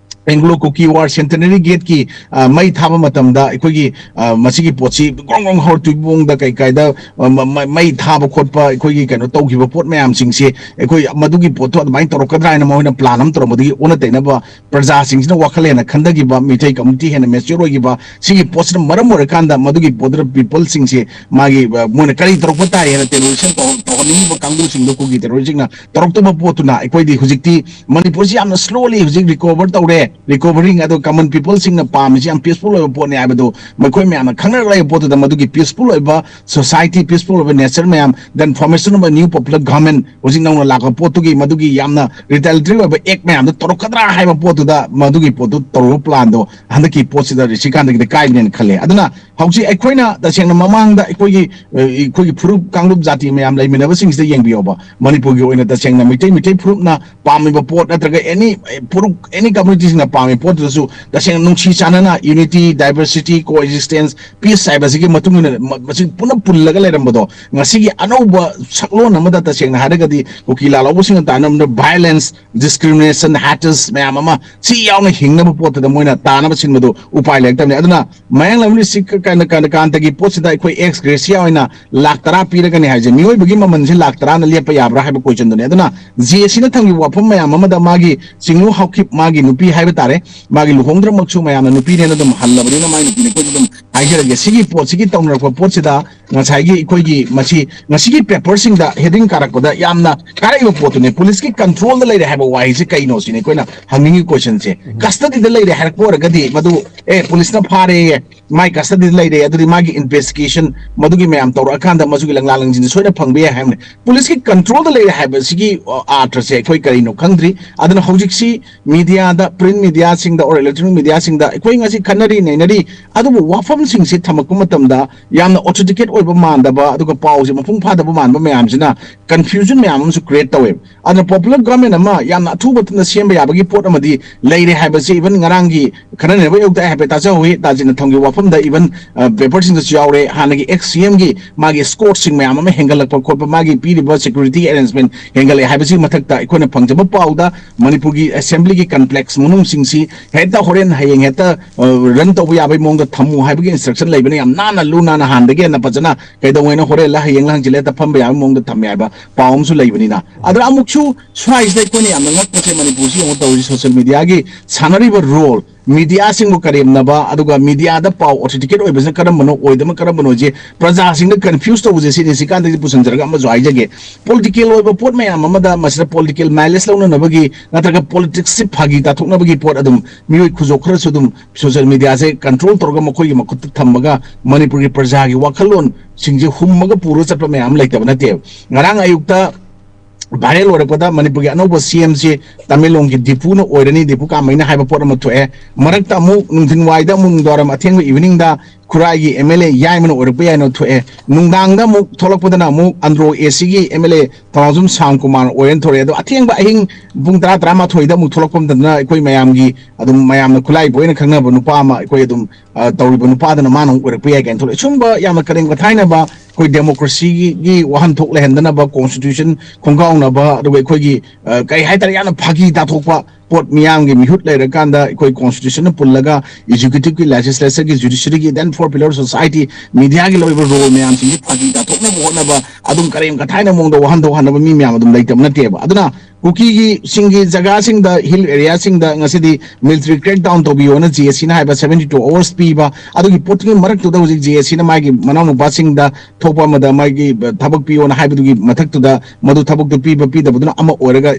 Anglo Kuki War Centenary Gate ꯀꯤ, ꯑ, ꯃꯩ ꯊꯥꯕ ꯃꯇꯝꯗ ꯑꯩꯈꯣꯏꯒꯤ, ꯑ, ꯃꯁꯤꯒꯤ ꯄꯣꯠꯁꯤ ꯒ꯭ꯔꯣꯡ ꯒ꯭ꯔꯣꯡ ꯍꯧꯔ ꯇꯨꯏꯕꯣꯡꯗ ꯀꯩ ꯀꯥꯏꯗ, ꯑ, ꯃ-, ꯃ-, ꯃꯩ ꯊꯥꯕ ꯈꯣꯠꯄ, ꯑꯩꯈꯣꯏꯒꯤ ꯀꯩꯅꯣ ꯇꯧꯈꯤꯕ ꯄꯣꯠ ꯃꯌꯥꯝꯁꯤꯡꯁꯦ, ꯑꯩꯈꯣꯏ ꯃꯗꯨꯒꯤ ꯄꯣꯠꯇꯣ ꯑꯗꯨꯃꯥꯏꯅ ꯇꯧꯔꯛꯀꯗ꯭ꯔꯥ ꯍꯥꯏꯅ ꯃꯈꯣꯏꯅ plan ꯑꯃ ꯇꯧꯔꯝꯕꯗꯒꯤ ꯑꯣꯟꯅ ꯇꯩꯅꯕ ꯄ꯭ꯔꯖꯥꯁꯤꯡꯁꯤꯅ ꯋꯥꯈꯜ ꯍꯦꯟꯅ ꯈꯟꯊꯈꯤꯕ, ꯃꯤꯇꯩ community ꯍꯦꯟꯅ mature ꯑꯣꯏꯈꯤꯕ, ꯁꯤꯒꯤ ꯄꯣꯠꯁꯤꯅ ꯃꯔꯝ ꯑꯣꯏꯔꯀꯥꯟꯗ ꯃꯗꯨꯒꯤ ꯄꯣꯠꯇꯨꯗ people ꯁꯤꯡꯁꯦ ꯃꯥꯒꯤ, ꯑ, ꯃꯣꯏꯅ ꯀꯔꯤ ꯇꯧꯔꯛꯄ ꯇꯥꯏ ꯍꯥꯏꯅ terrorism ꯇꯧ-, ꯇꯧꯍꯟꯅꯤꯡꯉꯤꯕ ꯀꯥꯡꯕꯨꯁꯤꯡꯗꯣ ꯀꯨꯀꯤ terrorist ꯁꯤꯡꯅ ꯇꯧꯔꯛꯇꯕ ꯄꯣꯠꯇꯨꯅ ꯑꯩꯈꯣꯏꯗꯤ ꯍꯧꯖꯤꯛꯇꯤ ꯃꯅꯤꯄꯨꯔꯁꯤ ꯌꯥꯝꯅ slowly ꯍꯧꯖꯤꯛ recover ꯇꯧꯔꯦ꯫ ꯔꯤꯀꯣꯚꯔꯤꯡ ꯑꯗꯣ ꯀꯃꯟ ꯄꯤꯄꯜꯁꯤꯡꯅ ꯄꯥꯝꯃꯤꯁꯤ ꯌꯥꯝ ꯄꯤꯁꯐꯨꯜ ꯑꯣꯏꯕ ꯄꯣꯠꯅꯤ ꯍꯥꯏꯕꯗꯨ ꯃꯈꯣꯏ ꯃꯌꯥꯝꯅ ꯈꯪꯅꯔꯛꯂꯕ ꯄꯣꯠꯇꯨꯗ ꯃꯗꯨꯒꯤ ꯄꯤꯁꯐꯨꯜ ꯑꯣꯏꯕ ꯁꯣꯁꯥꯏꯇꯤ, ꯄꯤꯁꯐꯨꯜ ꯑꯣꯏꯕ ꯅꯦꯆꯔ ꯃꯌꯥꯝ, then formation of a new popular government, ꯍꯧꯖꯤꯛ ꯅꯧꯅ ꯂꯥꯛꯄ ꯄꯣꯠꯇꯨꯒꯤ ꯃꯗꯨꯒꯤ ꯌꯥꯝꯅ ꯔꯤꯇꯥꯂꯤꯇꯔꯤ ꯑꯣꯏꯕ ꯑꯦꯛ ꯃꯌꯥꯝꯗꯣ ꯇꯧꯔꯛꯀꯗ꯭ꯔꯥ ꯍꯥꯏꯕ ꯄꯣꯠꯇꯨꯗ ꯃꯗꯨꯒꯤ ꯄꯣꯠꯇꯨ ꯇꯧꯔꯨꯕ ꯄ꯭ꯂꯥꯟꯗꯣ ꯍꯟꯗꯛꯀꯤ ꯄꯣꯠꯁꯤꯗ ꯔꯤꯁꯤꯀꯥꯟꯇꯒꯤꯗꯤ ꯀꯥꯏꯕꯅꯦꯅ ꯈꯜꯂꯦ꯫ ꯑꯗꯨꯅ ꯍꯧꯖꯤꯛ ꯑꯩꯈꯣꯏꯅ ꯇꯁꯦꯡꯅ ꯃꯃꯥꯡꯗ ꯑꯩꯈꯣꯏꯒꯤ ꯑ, ꯑꯩꯈꯣꯏꯒꯤ ꯐꯨꯔꯨꯞ ꯀꯥꯡꯂꯨꯞ ꯖꯥꯇꯤ ꯃꯌꯥꯝ ꯂꯩꯃꯤꯟꯅꯕꯁꯤꯡꯁꯤꯗ ꯌꯦꯡꯕꯤꯌꯣꯕ꯫ ꯃꯅꯤꯄꯨꯔꯒꯤ ꯑꯣꯏꯅ ꯇꯁꯦꯡꯅ ꯃꯩꯇꯩ ꯃꯩꯇꯩ ꯐꯨꯔꯨꯞꯅ ꯄꯥꯝꯃꯤꯕ ꯄꯣꯠ ꯅꯠꯇ꯭ꯔꯒ ꯑꯦꯅꯤ ꯐꯨꯔꯨꯞ ꯑꯦꯅꯤ ꯀꯝꯃꯨꯅꯤꯇꯤꯁꯤꯡꯅ ꯄꯥꯝꯃꯤꯕ ꯄꯣꯠꯇꯨꯗꯁꯨ ꯇꯁꯦꯡꯅ ꯅꯨꯡꯁꯤ ꯆꯥꯟꯅꯅ unity, diversity, coexistence, peace ꯍꯥꯏꯕꯁꯤꯒꯤ ꯃꯇꯨꯡ ꯏꯟꯅ ꯃ- ꯃꯁꯤ ꯄꯨꯟꯅ ꯄꯨꯜꯂꯒ ꯂꯩꯔꯝꯕꯗꯣ ꯉꯁꯤꯒꯤ ꯑꯅꯧꯕ ꯁꯛꯂꯣꯟ ꯑꯃꯗ ꯇꯁꯦꯡꯅ ꯍꯥꯏꯔꯒꯗꯤ ꯀꯨꯀꯤ ꯂꯥꯜꯍꯧꯕꯁꯤꯡꯅ ꯇꯥꯟꯅꯕꯗ violence, discrimination, haters ꯃꯌꯥꯝ ꯑꯃ ꯁꯤ ꯌꯥꯎꯅ ꯍꯤꯡꯅꯕ ꯄꯣꯠꯇꯨꯗ ꯃꯣꯏꯅ ꯇꯥꯅꯕ ꯁꯤꯟꯕꯗꯨ ꯎꯄꯥꯏ ꯂꯩꯔꯛꯇꯕꯅꯤ꯫ ꯑꯗꯨꯅ ꯃꯌꯥꯡꯂꯝ ꯁꯤ ꯀ- ꯀ- ꯀ- ꯀꯥꯟꯇꯒꯤ ꯄꯣꯠꯁꯤꯗ ꯑꯩꯈꯣꯏ ꯑꯦꯛꯁ ꯒ꯭ꯔꯦꯁꯤꯌꯥ ꯑꯣꯏꯅ ꯂꯥꯛ ꯇꯔꯥ ꯄꯤꯔꯒꯅꯤ ꯍꯥꯏꯁꯦ, ꯃꯤꯑꯣꯏꯕꯒꯤ ꯃꯃꯜꯁꯦ ꯂꯥꯛ ꯇꯔꯥꯅ ꯂꯦꯞꯄ ꯌꯥꯕ꯭ꯔꯥ ꯍꯥꯏꯕ ꯀꯣꯏꯁꯟꯗꯨꯅꯤ꯫ ꯑꯗꯨꯅ ꯖꯦ ꯁꯤꯅ ꯊꯝꯈꯤꯕ ꯋꯥꯐꯝ ꯃꯌꯥꯝ ꯑꯃꯗ ꯃꯥꯒꯤ ꯆꯤꯡꯅꯨ ꯍꯥꯎꯈꯤꯞ, ꯃꯥꯒꯤ ꯅꯨꯄꯤ ꯍꯥꯏꯕ ꯇꯥꯔꯦ, ꯃꯥꯒꯤ ꯂꯨꯍꯣꯡꯗ꯭ꯔꯃꯛꯁꯨ ꯃꯌꯥꯝꯅ ꯅꯨꯄꯤꯅꯦꯅ ꯑꯗꯨꯝ ꯍꯜꯂꯕꯅꯤꯅ ꯃꯥꯒꯤ ꯅꯨꯄꯤꯅꯤ꯫ ꯑꯩꯈꯣꯏꯁꯨ ꯑꯗꯨꯝ ꯍꯥꯏꯖꯔꯒꯦ, ꯁꯤꯒꯤ ꯄꯣꯠꯁꯤꯒꯤ ꯇꯧꯅꯔꯛꯄ ꯄꯣꯠꯁꯤꯗ ꯉꯁꯥꯏꯒꯤ ꯑꯩꯈꯣꯏꯒꯤ ꯃꯁꯤ ꯉꯁꯤꯒꯤ ꯄꯦꯄꯔꯁꯤꯡꯗ ꯍꯦꯗꯤꯡ ꯀꯥꯔꯛꯄꯗ ꯌꯥꯝꯅ ꯀꯥꯔꯛꯏꯕ ꯄꯣꯠꯇꯨꯅꯦ꯫ ꯄꯨꯂꯤꯁꯀꯤ ꯀꯟꯇ꯭ꯔꯣꯜꯗ ꯂꯩꯔꯦ ꯍꯥꯏꯕ ꯋꯥꯍꯩꯁꯤ ꯀꯩꯅꯣ ꯁꯤꯅꯤ ꯑꯩꯈꯣꯏꯅ ꯍꯪꯅꯤꯡꯉꯤ ꯀꯣꯏꯁꯟꯁꯦ꯫ ꯀꯁꯇꯗꯤꯗ ꯂꯩꯔꯦ ꯍꯥꯏꯔꯛꯄ ꯑꯣꯏꯔꯒꯗꯤ ꯃꯗꯨ ꯑꯦ ꯄꯨꯂꯤꯁꯅ ꯐꯥꯔꯦꯌꯦ, ꯃꯥꯏ ꯀꯁꯇꯗꯤꯗ ꯂꯩꯔꯦ, ꯑꯗꯨꯗꯤ ꯃꯥꯒꯤ ꯏꯟꯚꯦꯁꯇꯤꯒꯦꯁꯟ ꯃꯗꯨꯒꯤ ꯃꯌꯥꯝ ꯇꯧꯔꯛꯑꯀꯥꯟꯗ ꯃꯁꯤꯒꯤ ꯂꯪꯂꯥ ꯂꯪꯁꯤꯟꯁꯦ ꯁꯣꯏꯅ ꯐꯪꯕ ꯌꯥꯏ ꯍꯥꯏꯕꯅꯤ꯫ ꯄꯨꯂꯤꯁꯀꯤ ꯀꯟꯇ꯭ꯔꯣꯜꯗ ꯂꯩꯔꯦ ꯍꯥꯏꯕꯁꯤꯒꯤ ꯑ, ꯑꯥꯔꯊꯁꯦ ꯑꯩꯈꯣꯏ ꯀꯔꯤꯅꯣ ꯈꯪꯗ꯭ꯔꯤ꯫ ꯑꯗꯨꯅ ꯍꯧꯖꯤꯛꯁꯤ ꯃꯤꯗꯤꯌꯥꯗ, ꯄ꯭ꯔꯤꯟ ꯃꯤꯗꯤꯌꯥꯁꯤꯡꯗ ꯑꯣꯔ ꯏꯂꯦꯛꯇ꯭ꯔꯣꯅꯤꯛ ꯃꯤꯗꯤꯌꯥꯁꯤꯡꯗ ꯑꯩꯈꯣꯏ ꯉꯁꯤ ꯈꯟꯅꯔꯤ ꯅꯩꯅꯔꯤ, ꯑꯗꯨꯕꯨ ꯋꯥꯐꯝꯁꯤꯡꯁꯤ ꯊꯝꯃꯛꯄ ꯃꯇꯝꯗ ꯌꯥꯝꯅ ꯑꯣꯊꯦꯟꯇꯤꯀꯦꯠ ꯑꯣꯏꯕ ꯃꯥꯟꯗꯕ ꯑꯗꯨꯒ ꯄꯥꯎꯁꯦ ꯃꯄꯨꯡ ꯐꯥꯗꯕ ꯃꯥꯟꯕ ꯃꯌꯥꯝꯁꯤꯅ ꯀꯟꯐ꯭ꯌꯨꯖꯟ ꯃꯌꯥꯝ ꯑꯃꯁꯨ ꯀ꯭ꯔꯤꯌꯦꯠ ꯇꯧꯋꯦꯕ꯫ ꯑꯗꯨꯅ ꯄꯣꯄꯨꯂꯔ ꯒꯚꯔꯟꯃꯦꯟ ꯑꯃ ꯌꯥꯝꯅ ꯑꯊꯨꯕ ꯃꯇꯝꯗ ꯁꯦꯝꯕ ꯌꯥꯕꯒꯤ ꯄꯣꯠ ꯑꯃꯗꯤ ꯂꯩꯔꯦ ꯍꯥꯏꯕꯁꯤ ꯏꯚꯟ ꯉꯔꯥꯡꯒꯤ ꯈꯟꯅꯅꯕ ꯑꯌꯨꯛꯇ ꯑꯩ ꯍꯥꯏꯐꯦꯠ ꯇꯥꯖꯍꯧꯋꯤ, ꯇꯥꯖꯤꯟꯅ ꯊꯝꯈꯤꯕ ꯋꯥꯐꯝꯗ ꯏꯚꯟ ꯄꯦꯄꯔꯁꯤꯡꯗꯁꯨ ꯌꯥꯎꯔꯦ꯫ ꯍꯥꯟꯅꯒꯤ ꯑꯦꯛꯁ ꯁꯤ ꯑꯦꯝꯒꯤ ꯃꯥꯒꯤ ꯁ꯭ꯀꯣꯔꯠꯁꯤꯡ ꯃꯌꯥꯝ ꯑꯃ ꯍꯦꯟꯒꯠꯂꯛꯄ ꯈꯣꯠꯄ, ꯃꯥꯒꯤ ꯄꯤꯔꯤꯕ ꯁꯦꯀ꯭ꯌꯨꯔꯤꯇꯤ ꯑꯦꯔꯦꯟꯖꯃꯦꯟ ꯍꯦꯟꯒꯠꯂꯛꯑꯦ ꯍꯥꯏꯕꯁꯤꯒꯤ ꯃꯊꯛꯇ ꯑꯩꯈꯣꯏꯅ ꯐꯪꯖꯕ ꯄꯥꯎꯗ ꯃꯅꯤꯄꯨꯔꯒꯤ ꯑꯦꯁꯦꯝꯕ꯭ꯂꯤꯒꯤ ꯀꯝꯄ꯭ꯂꯦꯛꯁ ꯃꯅꯨꯡꯁꯤꯡꯁꯤ ꯍꯦꯛꯇ ꯍꯣꯔꯦꯟ ꯍꯌꯦꯡ ꯍꯦꯛꯇ ꯔꯟ ꯇꯧꯕ ꯌꯥꯕꯒꯤ ꯃꯑꯣꯡꯗ ꯊꯝꯃꯨ ꯍꯥꯏꯕꯒꯤ ꯏꯟꯁꯇ꯭ꯔꯛꯁꯟ ꯂꯩꯕꯅ ꯌꯥꯝ ꯅꯥꯟꯅ ꯂꯨ ꯅꯥꯟꯅ ꯍꯥꯟꯗꯒꯤ ꯍꯦꯟꯅ ꯐꯖꯅ ꯀꯩꯗꯧꯉꯩꯅ ꯍꯣꯔꯦꯟꯂ ꯍꯌꯦꯡꯂ ꯍꯪꯆꯤꯠꯂ ꯍꯦꯛꯇ ꯐꯝꯕ ꯌꯥꯕꯒꯤ ꯃꯑꯣꯡꯗ ꯊꯝꯃꯦ ꯍꯥꯏꯕ ꯄꯥꯎ ꯑꯃꯁꯨ ꯂꯩꯕꯅꯤꯅ꯫ ꯑꯗ ꯑꯃꯨꯛꯁꯨ ꯁ꯭ꯋꯥꯏꯁꯤꯗ ꯑꯩꯈꯣꯏꯅ ꯌꯥꯝꯅ ꯉꯛꯄꯁꯦ ꯃꯅꯤꯄꯨꯔꯁꯤ ꯌꯦꯡꯉꯨ ꯇꯧꯔꯤꯁꯤ ꯁꯣꯁꯤꯌꯦꯜ ꯃꯤꯗꯤꯌꯥꯒꯤ ꯁꯥꯟꯅꯔꯤꯕ ꯔꯣꯜ ꯃꯤꯗꯤꯌꯥꯁꯤꯡꯕꯨ ꯀꯔꯦꯝꯅꯕ, ꯑꯗꯨꯒ ꯃꯤꯗꯤꯌꯥꯗ ꯄꯥꯎ ꯑꯣꯊꯦꯟꯇꯤꯀꯦꯠ ꯑꯣꯏꯕꯁꯤꯅ ꯀꯔꯝꯕꯅꯣ, ꯑꯣꯏꯗꯕ ꯀꯔꯝꯕꯅꯣꯁꯦ ꯄ꯭ꯔꯖꯥꯁꯤꯡꯗ ꯀꯟꯐ꯭ꯌꯨꯁ ꯇꯧꯕꯁꯦ, ꯁꯤꯅꯤ꯫ ꯁꯤ ꯀꯥꯟꯗꯒꯤ ꯄꯨꯁꯤꯟꯖꯔꯒ ꯑꯃꯁꯨ ꯍꯥꯏꯖꯒꯦ꯫ ꯄꯣꯂꯤꯇꯤꯀꯦꯜ ꯑꯣꯏꯕ ꯄꯣꯠ ꯃꯌꯥꯝ ꯑꯃꯗ ꯃꯁꯤꯗ ꯄꯣꯂꯤꯇꯤꯀꯦꯜ ꯃꯥꯏꯂꯦꯖ ꯂꯧꯅꯅꯕꯒꯤ ꯅꯠꯇ꯭ꯔꯒ ꯄꯣꯂꯤꯇꯤꯛꯁꯁꯤ ꯐꯥꯒꯤ ꯇꯥꯊꯣꯛꯅꯕꯒꯤ ꯄꯣꯠ ꯑꯗꯨꯝ ꯃꯤꯑꯣꯏ ꯈꯨꯖꯣꯛ ꯈꯔꯁꯨ ꯑꯗꯨꯝ ꯁꯣꯁꯤꯌꯦꯜ ꯃꯤꯗꯤꯌꯥꯁꯦ ꯀꯟꯇ꯭ꯔꯣꯜ ꯇꯧꯔꯒ ꯃꯈꯣꯏꯒꯤ ꯃꯈꯨꯠꯇ ꯊꯝꯃꯒ ꯃꯅꯤꯄꯨꯔꯒꯤ ꯄ꯭ꯔꯖꯥꯒꯤ ꯋꯥꯈꯜꯂꯣꯟꯁꯤꯡꯁꯦ ꯍꯨꯝꯃꯒ ꯄꯨꯔꯒ ꯆꯠꯄ ꯃꯌꯥꯝ ꯑꯃ ꯂꯩꯇꯕ ꯅꯠꯇꯦꯕ꯫ ꯉꯔꯥꯡ ꯑꯌꯨꯛꯇ ꯚꯥꯏꯔꯦꯜ ꯑꯣꯏꯔꯛꯄꯗ ꯃꯅꯤꯄꯨꯔꯒꯤ ꯑꯅꯧꯕ ꯁꯤ ꯑꯦꯝꯁꯤ ꯇꯃꯦꯡꯂꯣꯡꯒꯤ ꯗꯤꯄꯨꯅ ꯑꯣꯏꯔꯅꯤ, ꯗꯤꯄꯨ ꯀꯥꯃꯩꯅ ꯍꯥꯏꯕ ꯄꯣꯠ ꯑꯃ ꯊꯣꯛꯑꯦ꯫ ꯃꯔꯛꯇ ꯑꯃꯨꯛ ꯅꯨꯡꯊꯤꯟ ꯋꯥꯏꯗ ꯑꯃꯨꯛ ꯅꯨꯡꯗꯥꯡꯋꯥꯏꯔꯝ ꯑꯊꯦꯡꯕ ꯏꯚꯤꯅꯤꯡꯗ ꯈꯨꯔꯥꯏꯒꯤ ꯑꯦꯝ ꯑꯦꯜ ꯑꯦ ꯌꯥꯏꯃꯅ ꯑꯣꯏꯔꯛꯄ ꯌꯥꯏꯅ ꯊꯣꯛꯑꯦ꯫ ꯅꯨꯡꯗꯥꯡꯗ ꯑꯃꯨꯛ ꯊꯣꯛꯂꯛꯄꯗꯅ ꯑꯃꯨꯛ ꯑꯟꯗ꯭ꯔꯣ ꯑꯦ ꯁꯤꯒꯤ ꯑꯦꯝ ꯑꯦꯜ ꯑꯦ ꯊꯧꯅꯥꯎꯖꯝ ꯁꯥꯝ ꯀꯨꯃꯥꯔ ꯑꯣꯏꯔꯦꯅ ꯊꯣꯛꯂꯛꯑꯦ꯫ ꯑꯗꯣ ꯑꯊꯦꯡꯕ ꯑꯍꯤꯡ ꯄꯨꯡ ꯇꯔꯥ, ꯇꯔꯥꯃꯥꯊꯣꯏꯗ ꯑꯃꯨꯛ ꯊꯣꯛꯂꯛꯄ ꯃꯇꯝꯗꯅ ꯑꯩꯈꯣꯏ ꯃꯌꯥꯝꯒꯤ ꯑꯗꯨꯝ ꯃꯌꯥꯝꯅ ꯈꯨꯠꯂꯥꯏꯕ ꯑꯣꯏꯅ ꯈꯪꯅꯕ ꯅꯨꯄꯥ ꯑꯃ ꯑꯩꯈꯣꯏ ꯑꯗꯨꯝ, ꯑ, ꯇꯧꯔꯤꯕ ꯅꯨꯄꯥꯗꯨꯅ ꯃꯥꯅ ꯑꯃꯨꯛ ꯑꯣꯏꯔꯛꯄ ꯌꯥꯏ ꯀꯥꯏꯅ ꯊꯣꯛꯂꯛꯑꯦ꯫ ꯁꯨꯝꯕ ꯌꯥꯝꯅ ꯀꯔꯦꯝ ꯀꯊꯥꯏꯅꯕ, ꯑꯩꯈꯣꯏ ꯗꯦꯃꯣꯀ꯭ꯔꯦꯁꯤꯒꯤ ꯋꯥꯍꯟꯊꯣꯛ ꯂꯩꯍꯟꯗꯅꯕ, ꯀꯣꯟꯁꯇꯤꯇ꯭ꯌꯨꯁꯟ ꯈꯣꯡꯒꯥꯎꯅꯕ, ꯑꯗꯨꯒ ꯑꯩꯈꯣꯏꯒꯤ, ꯑ, ꯀꯩ ꯍꯥꯏꯇꯥꯔꯦ, ꯌꯥꯝꯅ ꯐꯥꯒꯤ ꯇꯥꯊꯣꯛꯄ ꯄꯣꯠ ꯃꯤꯌꯥꯝꯒꯤ ꯃꯤꯍꯨꯠ ꯂꯩꯔꯀꯥꯟꯗ ꯑꯩꯈꯣꯏ ꯀꯣꯟꯁꯇꯤꯇ꯭ꯌꯨꯁꯟꯅ ꯄꯨꯜꯂꯒ ꯑꯦꯛꯖꯤꯀ꯭ꯌꯨꯇꯤꯚꯀꯤ, ꯂꯦꯖꯤꯁꯂꯦꯆꯔꯒꯤ, ꯖꯨꯗꯤꯁꯔꯤꯒꯤ, then fourth pillar society, ꯃꯤꯗꯤꯌꯥꯒꯤ ꯂꯧꯔꯤꯕ ꯔꯣꯜ ꯃꯌꯥꯝꯁꯤꯡꯁꯦ ꯐꯥꯒꯤ ꯇꯥꯊꯣꯛꯅꯕ ꯍꯣꯠꯅꯕ, ꯑꯗꯨꯝ ꯀꯔꯦꯝ ꯀꯊꯥꯏꯅ ꯃꯑꯣꯡꯗ ꯋꯥꯍꯟꯊꯣꯛ ꯍꯟꯅꯕ ꯃꯤ ꯃꯌꯥꯝ ꯑꯗꯨꯝ ꯂꯩꯇꯕ ꯅꯠꯇꯦꯕ꯫ ꯑꯗꯨꯅ ꯀꯨꯀꯤꯒꯤ ꯁꯤꯡꯒꯤ ꯖꯒꯥꯁꯤꯡꯗ, ꯍꯤꯜ ꯑꯦꯔꯤꯌꯥꯁꯤꯡꯗ ꯉꯁꯤꯗꯤ ꯃꯤꯂꯤꯇꯔꯤ ꯀ꯭ꯔꯦꯛ ꯗꯥꯎꯟ ꯇꯧꯕꯤꯌꯣꯅ ꯖꯦ ꯑꯦ ꯁꯤꯅ ꯍꯥꯏꯕ seventy two hours ꯄꯤꯕ, ꯑꯗꯨꯒꯤ ꯄꯣꯠꯇꯨꯒꯤ ꯃꯔꯛꯇꯨꯗ ꯍꯧꯖꯤꯛ ꯖꯦ ꯑꯦ ꯁꯤꯅ ꯃꯥꯒꯤ ꯃꯅꯥꯎꯅꯨꯄꯥꯁꯤꯡꯗ ꯊꯣꯛꯄ ꯑꯃꯗ ꯃꯥꯒꯤ ꯊꯕꯛ ꯄꯤꯌꯣꯅ ꯍꯥꯏꯕꯗꯨꯒꯤ ꯃꯊꯛꯇꯨꯗ ꯃꯗꯨ ꯊꯕꯛꯇꯨ ꯄꯤꯕ ꯄꯤꯗꯕꯗꯨꯅ ꯑꯃ ꯑꯣꯏꯔꯒ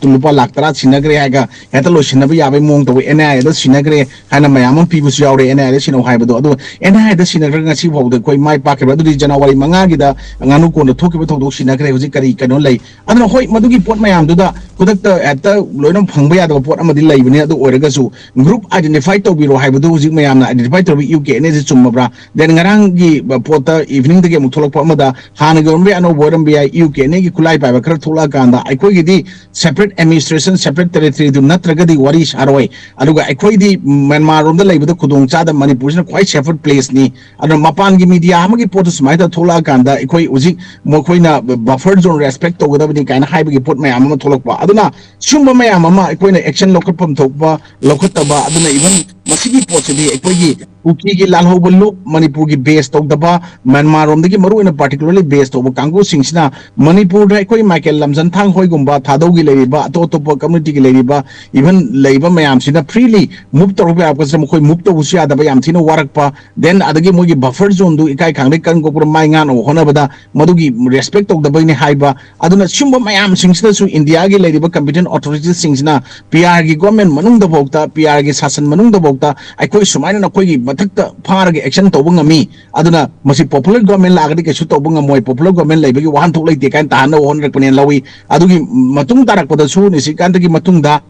ꯂꯨꯄꯥ ꯂꯥꯛ ꯇꯔꯥ ꯁꯤꯟꯅꯈ꯭ꯔꯦ ꯍꯥꯏꯔꯒ ꯍꯦꯛꯇ ꯂꯣꯏꯁꯤꯟꯅꯕ ꯌꯥꯕꯒꯤ ꯃꯑꯣꯡ ꯇꯧꯕ, ꯑꯦꯟ ꯑꯥꯏ ꯑꯦꯗ ꯁꯤꯟꯅꯈ꯭ꯔꯦ ꯍꯥꯏꯅ ꯃꯌꯥꯝ ꯑꯃ ꯄꯤꯕꯁꯨ ꯌꯥꯎꯔꯦ, ꯑꯦꯟ ꯑꯥꯏ ꯑꯦꯗ ꯁꯤꯟꯅꯧ ꯍꯥꯏꯕꯗꯣ꯫ ꯑꯗꯣ ꯑꯦꯟ ꯑꯥꯏ ꯑꯦꯗ ꯁꯤꯟꯅꯈ꯭ꯔꯒ ꯉꯁꯤ ꯐꯥꯎꯕꯗ ꯑꯩꯈꯣꯏ ꯃꯥꯏ ꯄꯥꯛꯈꯤꯕ꯫ ꯑꯗꯨꯗꯤ ꯖꯅꯋꯥꯔꯤ ꯃꯉꯥꯒꯤꯗ ꯉꯥꯅꯨ ꯀꯣꯟꯗ ꯊꯣꯛꯈꯤꯕ ꯊꯧꯗꯣꯛ ꯁꯤꯟꯅꯈ꯭ꯔꯦ, ꯍꯧꯖꯤꯛ ꯀꯔꯤ ꯀꯩꯅꯣ ꯂꯩ? ꯑꯗꯨꯅ ꯍꯣꯏ, ꯃꯗꯨꯒꯤ ꯄꯣꯠ ꯃꯌꯥꯝꯗꯨꯗ ꯈꯨꯗꯛꯇ ꯍꯦꯛꯇ ꯂꯣꯏꯅ ꯐꯪꯕ ꯌꯥꯗꯕ ꯄꯣꯠ ꯑꯃꯗꯤ ꯂꯩꯕꯅꯤ꯫ ꯑꯗꯨ ꯑꯣꯏꯔꯒꯁꯨ ꯒ꯭ꯔꯨꯞ ꯑꯥꯏꯗꯦꯟꯇꯤꯐꯥꯏ ꯇꯧꯕꯤꯔꯣ ꯍꯥꯏꯕꯗꯨ ꯍꯧꯖꯤꯛ ꯃꯌꯥꯝꯅ ꯑꯥꯏꯗꯦꯟꯇꯤꯐꯥꯏ ꯇꯧꯔꯤꯕ ꯌꯨ ꯀꯦ ꯑꯦꯟ ꯑꯦꯁꯤ ꯆꯨꯝꯃꯕ꯭ꯔꯥ? Then ꯉꯔꯥꯡꯒꯤ ꯄꯣꯠꯇ ꯏꯚꯤꯅꯤꯡꯗꯒꯤ ꯑꯃꯨꯛ ꯊꯣꯛꯂꯛꯄ ꯑꯃꯗ ꯍꯥꯟꯅꯒꯤ ꯑꯣꯏꯔꯝꯕ ꯌꯥꯏ, ꯑꯅꯧꯕ ꯑꯣꯏꯔꯝꯕ ꯌꯥꯏ, ꯌꯨ ꯀꯦ ꯑꯦꯟ ꯑꯦꯒꯤ ꯈꯨꯠꯂꯥꯏ ꯄꯥꯏꯕ ꯈꯔ ꯊꯣꯛꯂꯛꯑꯀꯥꯟꯗ ꯑꯩꯈꯣꯏꯒꯤꯗꯤ ꯁꯦꯄꯔꯦꯠ ꯑꯦꯗꯃꯤꯅꯤꯁꯇ꯭ꯔꯦꯁꯟ, ꯁꯦꯄꯔꯦꯠ ꯇꯦꯔꯤꯇꯣꯔꯤꯗꯨ ꯅꯠꯇ꯭ꯔꯒꯗꯤ ꯋꯥꯔꯤ ꯁꯥꯔꯣꯏ꯫ ꯑꯗꯨꯒ ꯑꯩꯈꯣꯏꯗꯤ ꯃ꯭ꯌꯥꯟꯃꯥꯔ ꯔꯣꯝꯗ ꯂꯩꯕꯗ ꯈꯨꯗꯣꯡ ꯆꯥꯗꯕ, ꯃꯅꯤꯄꯨꯔꯁꯤꯅ ꯈ꯭ꯋꯥꯏ ꯁꯦꯐꯔ ꯄ꯭ꯂꯦꯁꯅꯤ꯫ ꯑꯗꯨꯅ ꯃꯄꯥꯟꯒꯤ ꯃꯤꯗꯤꯌꯥ ꯑꯃꯒꯤ ꯄꯣꯠꯇꯨ ꯁꯨꯃꯥꯏꯅ ꯇꯧꯔ ꯊꯣꯛꯂꯛꯑꯀꯥꯟꯗ ꯑꯩꯈꯣꯏ ꯍꯧꯖꯤꯛ ꯃꯈꯣꯏꯅ ꯕꯐꯔ ꯖꯣꯟ ꯔꯦꯁꯄꯦꯛ ꯇꯧꯒꯗꯕꯅꯤ ꯀꯥꯏꯅ ꯍꯥꯏꯕꯒꯤ ꯄꯣꯠ ꯃꯌꯥꯝ ꯑꯃ ꯊꯣꯛꯂꯛꯄ꯫ ꯑꯗꯨꯅ ꯁꯨꯝꯕ ꯃꯌꯥꯝ ꯑꯃ ꯑꯩꯈꯣꯏꯅ ꯑꯦꯛꯁꯟ ꯂꯧꯈꯠꯐꯝ ꯊꯣꯛꯄ ꯂꯧꯈꯠꯇꯕ, ꯑꯗꯨꯅ ꯏꯚꯟ ꯃꯁꯤꯒꯤ ꯄꯣꯠꯁꯤꯗꯤ ꯑꯩꯈꯣꯏꯒꯤ ꯀꯨꯀꯤꯒꯤ ꯂꯥꯜꯍꯧꯕ ꯂꯨꯞ, ꯃꯅꯤꯄꯨꯔꯒꯤ ꯕꯦꯁ ꯇꯧꯗꯕ, ꯃ꯭ꯌꯥꯟꯃꯥꯔ ꯔꯣꯝꯗꯒꯤ ꯃꯔꯨꯑꯣꯏꯅ ꯄꯥꯔꯇꯤꯀꯨꯂꯔꯂꯤ ꯕꯦꯁ ꯇꯧꯕ ꯀꯥꯡꯕꯨꯁꯤꯡꯁꯤꯅ ꯃꯅꯤꯄꯨꯔꯗ ꯑꯩꯈꯣꯏ ꯃꯥꯏꯀꯦꯜ ꯂꯝꯖꯟꯊꯥꯡ ꯍꯣꯏꯒꯨꯝꯕ, ꯊꯥꯗꯧꯒꯤ ꯂꯩꯔꯤꯕ, ꯑꯇꯣꯞ ꯑꯇꯣꯞꯄ ꯀꯝꯃ꯭ꯌꯨꯅꯤꯇꯤꯒꯤ ꯂꯩꯔꯤꯕ, ꯏꯚꯟ ꯂꯩꯕ ꯃꯌꯥꯝꯁꯤꯅ ꯐ꯭ꯔꯤꯂꯤ ꯃꯨꯚ ꯇꯧꯔꯛꯄ ꯌꯥꯕꯁꯦ ꯃꯈꯣꯏ ꯃꯨꯚ ꯇꯧꯕꯁꯨ ꯌꯥꯗꯕ, ꯌꯥꯝ ꯊꯤꯅ ꯋꯥꯔꯛꯄ, ꯗꯦꯟ ꯑꯗꯒꯤ ꯃꯣꯏꯒꯤ ꯕꯐꯔ ꯖꯣꯟꯗꯨ ꯏꯀꯥꯏ ꯈꯪꯗꯩ ꯀꯟ ꯀꯣꯛꯄꯗ ꯃꯥꯏ ꯉꯥꯛꯅꯕ ꯍꯣꯠꯅꯕꯗ ꯃꯗꯨꯒꯤ ꯔꯦꯁꯄꯦꯛ ꯇꯧꯗꯕꯩꯅꯤ ꯍꯥꯏꯕ꯫ ꯑꯗꯨꯅ ꯁꯤꯒꯨꯝꯕ ꯃꯌꯥꯝꯁꯤꯡꯁꯤꯗꯁꯨ ꯏꯟꯗꯤꯌꯥꯒꯤ ꯂꯩꯔꯤꯕ ꯀꯝꯄꯤꯇꯦꯟ ꯑꯣꯊꯣꯔꯤꯇꯤꯁꯤꯡꯁꯤꯅ ꯄꯤ ꯑꯥꯔꯒꯤ ꯒꯣꯔꯃꯦꯟ ꯃꯅꯨꯡꯗꯐꯥꯎꯗ, ꯄꯤ ꯑꯥꯔꯒꯤ ꯁꯥꯁꯟ ꯃꯅꯨꯡꯗꯐꯥꯎꯗ ꯑꯩꯈꯣꯏ ꯁꯨꯃꯥꯏꯅ ꯅꯈꯣꯏꯒꯤ ꯃꯊꯛꯇ ꯐꯥꯔꯒ ꯑꯦꯛꯁꯟ ꯇꯧꯕ ꯉꯝꯃꯤ, ꯑꯗꯨꯅ ꯃꯁꯤ ꯄꯣꯄꯨꯂꯔ ꯒꯣꯔꯃꯦꯟ ꯂꯥꯛꯑꯒꯗꯤ ꯀꯩꯁꯨ ꯇꯧꯕ ꯉꯝꯃꯣꯏ, ꯄꯣꯄꯨꯂꯔ ꯒꯣꯔꯃꯦꯟ ꯂꯩꯕꯒꯤ ꯋꯥꯍꯟꯊꯣꯛ ꯂꯩꯇꯦ ꯀꯥꯏꯅ ꯇꯥꯍꯟꯅꯕ ꯍꯣꯠꯅꯔꯛꯄꯅꯦꯅ ꯂꯧꯏ꯫ ꯑꯗꯨꯒꯤ ꯃꯇꯨꯡ ꯇꯥꯔꯛꯄꯗꯁꯨ ꯅꯤꯁꯤꯀꯥꯟꯇꯒꯤ ꯃꯇꯨꯡꯗ